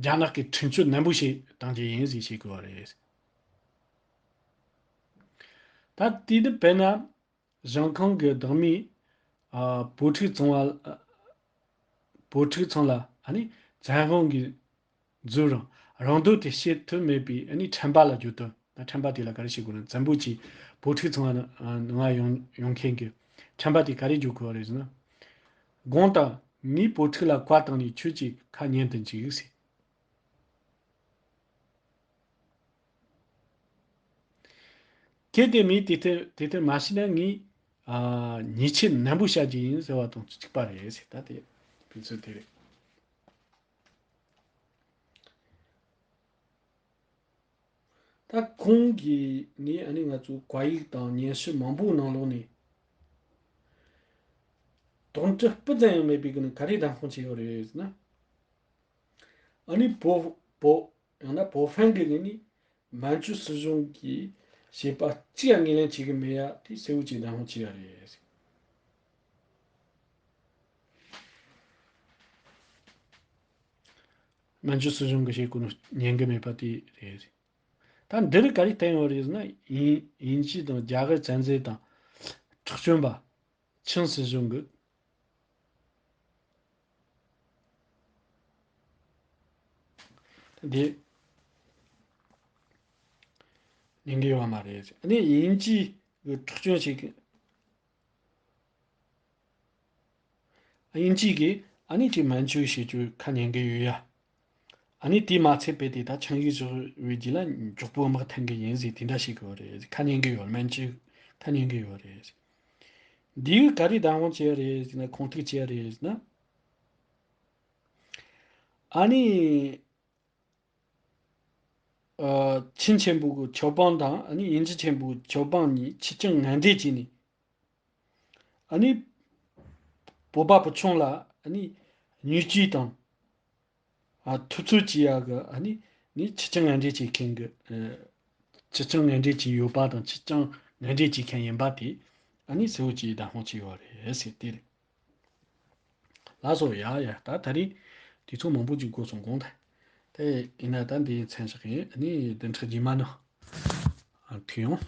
རྒྱ་ནག་གིས་ཁྲིམས་གཅོད་ནན་པོ་བྱེད་བཏང་རྒྱུ་ཡིན་ཟེར་བཤད་དགོས་པ་རེད། ད་དེ་དུ་དཔེར་ན་ཞང་ཁང་གི་བདག་མིས་ཨ་བོད་ཕྲུག་ཚོང་བ་ཨ་བོད་ཕྲུག་ཚང་ལ་ཨ་ནི་བཙན་དབང་གིས་འཛུལ་རུང་རང་འདོད་དེ་བྱེད་ཐུབ་མེད་པའི་ཨ་ནི་ཁྲམ་པ་ལ་བརྗོད་དོན། ད་ཁྲམ་པ་དེ་ལ་ག་རེ་བྱེད་དགོས་ན་བཙན་པོ་གྱིས་བོད་ཕྲུག་ཚང་ལ་ནང་ང་ཡོང་ཡོང་མཁན་གྱི་ཁྲམ་པ་དེ་ག་རེ་བརྗོད་དགོས་རེད་ཟེར་ན། དགོངས་དག་ངའི་བོད་ཕྲུག་ལ་བཀའ་བཏང་ནས་ཁྱོད་ཀྱིས་ཁ་ཉན་དུ་འཇུག་ཟེར། གལ་ཏེ་མིས་དེ་ལྟར་དེ་ལྟར་མ་བྱས་ན་ངས་ཨ་ཉེས་ཆད་ནན་པོ་བྱ་རྒྱུ་ཡིན་ཟེར་བ་དང་གཅིག་པ་རེད་ཟེར། ད་དེ་ཕན་ཚུན་དེ་རེད། ད་ཁོང་གིས་ནི་ཨ་ནི་ང་ཚོ་བཀའ་ཡིག་དང་སྙན་ཞུ་མང་པོའི་ནང་ལོགས་ནས་དོན་དག་སྤུ་ཙམ་ཡང་མེད་པའི་སྒོ་ནས་ག་རེ་བདམས་ཁོངས་བྱས་ཡོད་རེད་ཟེར་ན། ཨ་ནི་བོ་བོ་ཡང་ན་བོ་ཧྥན་གྱི་ངོས་ནས་མན་ཇུ་སྲིད་གཞུང་གིས་ བྱེད་པ་གཅིག་ཡང་ངོས་ལེན་བྱེད་ཀྱི་མེད་ཡ། དེ་གསལ་བོ་ཅིག་བདམས་ཕོད་བྱས་ཡ་རེད། མན་ཇུ་སྲིད་གཞུང་གིས་བྱེད་དགོས་ནོ་ཉན་གི་མེད་པ་དེ་རེད། ད་འདིར་ག་རེ་བསྟན་ཡོད་རེད་ཟེར་ན། དབྱིན་དབྱིན་ཇི་དང་རྒྱ་གར་བཙན་འཛུལ་དང་། འཕྲོག་བཅོམ་པ་ཆིང་སྲིད་གཞུང་གིས་འདི་ཉན་གི་ཡོད་མ་རེད། ཨ་ནི་དབྱིན་ཇི་གིས་འཕྲོག་བཅོམ་བྱེད་གི། དབྱིན་ཇི་གིས་ཨ་ནི་ཅིག་མན་ཇུ་བྱེད་རྒྱུ་ཁ་ཉན་གི་ཡོད་ཡ། ཨ་ནི་དེས་མ་ཚད་པའི་དེ་ད་ཆིངས་ཡིག་བཞག་པའི་རྗེས་ལ་མགྱོགས་པོ་དམག་འཐེན་གི་ཡིན་ཟེར་དེ་འདྲ་བཤད་གི་ཡོད་རེད། ཁ་ཉན་གི་ཡོད། མན་ཇུ་ཁ་ཉན་གི་ཡོད་རེད། འདིས་ག་རེ་བདམས་ཕོད་བྱས་རེད་ཟེར་ན། ཁུངས་གཏུགས་བྱས་རེད་ཟེར་ན། ཨ་ནི། ཨ། ཆིན་ཆེན་པོ་གི་ཆོས་དཔོན་དང་ཨ་ནི་དབྱིན་ཇི་ཆེན་པོའི་ཆོས་དཔོན་གཉིས་ཆིག་རྐྱང་ངན་འབྲེལ་བྱས་ནས། ཨ་ནི་བོད་པ་བུ་ཆུང་ལ་ཨ་ནི་བརྙས་བཅོས་དང་། ཨ། ཐུབ་ཚོད་བྱེད་ཡག་གི་ཨ་ནི་ནི་ཆིག་རྐྱང་ངན་འབྲེལ་བྱེད་མཁན་གྱི། ཨ། ཆིག་རྐྱང་ངན་འབྲེལ་བྱས་ཡོད་པ་དང་། ཆིག་རྐྱང་ངན་འབྲེལ་བྱེད་མཁན་ཡིན་པ་དེ་ཨ་ནི་གསལ་བོ་ཅིག་བདམས་ཕོད་བྱས་ཡོད་རེད་ཟེར་དེ་རེད། ལགས་སོ། ཡ་ཡ། ད་ད་རེས་དུས་ཚོད་མང་པོ་ཅིག་འགོར་སོང་གོང་ད། དེ་ཡིན་ན་ད་འདི་མཚམས་བཞག་གི་ཡིན། ཨ་ནི་བདུན་ཕྲག་རྗེས་མ་ནང་ཨ་ཐུག་ཡོང་།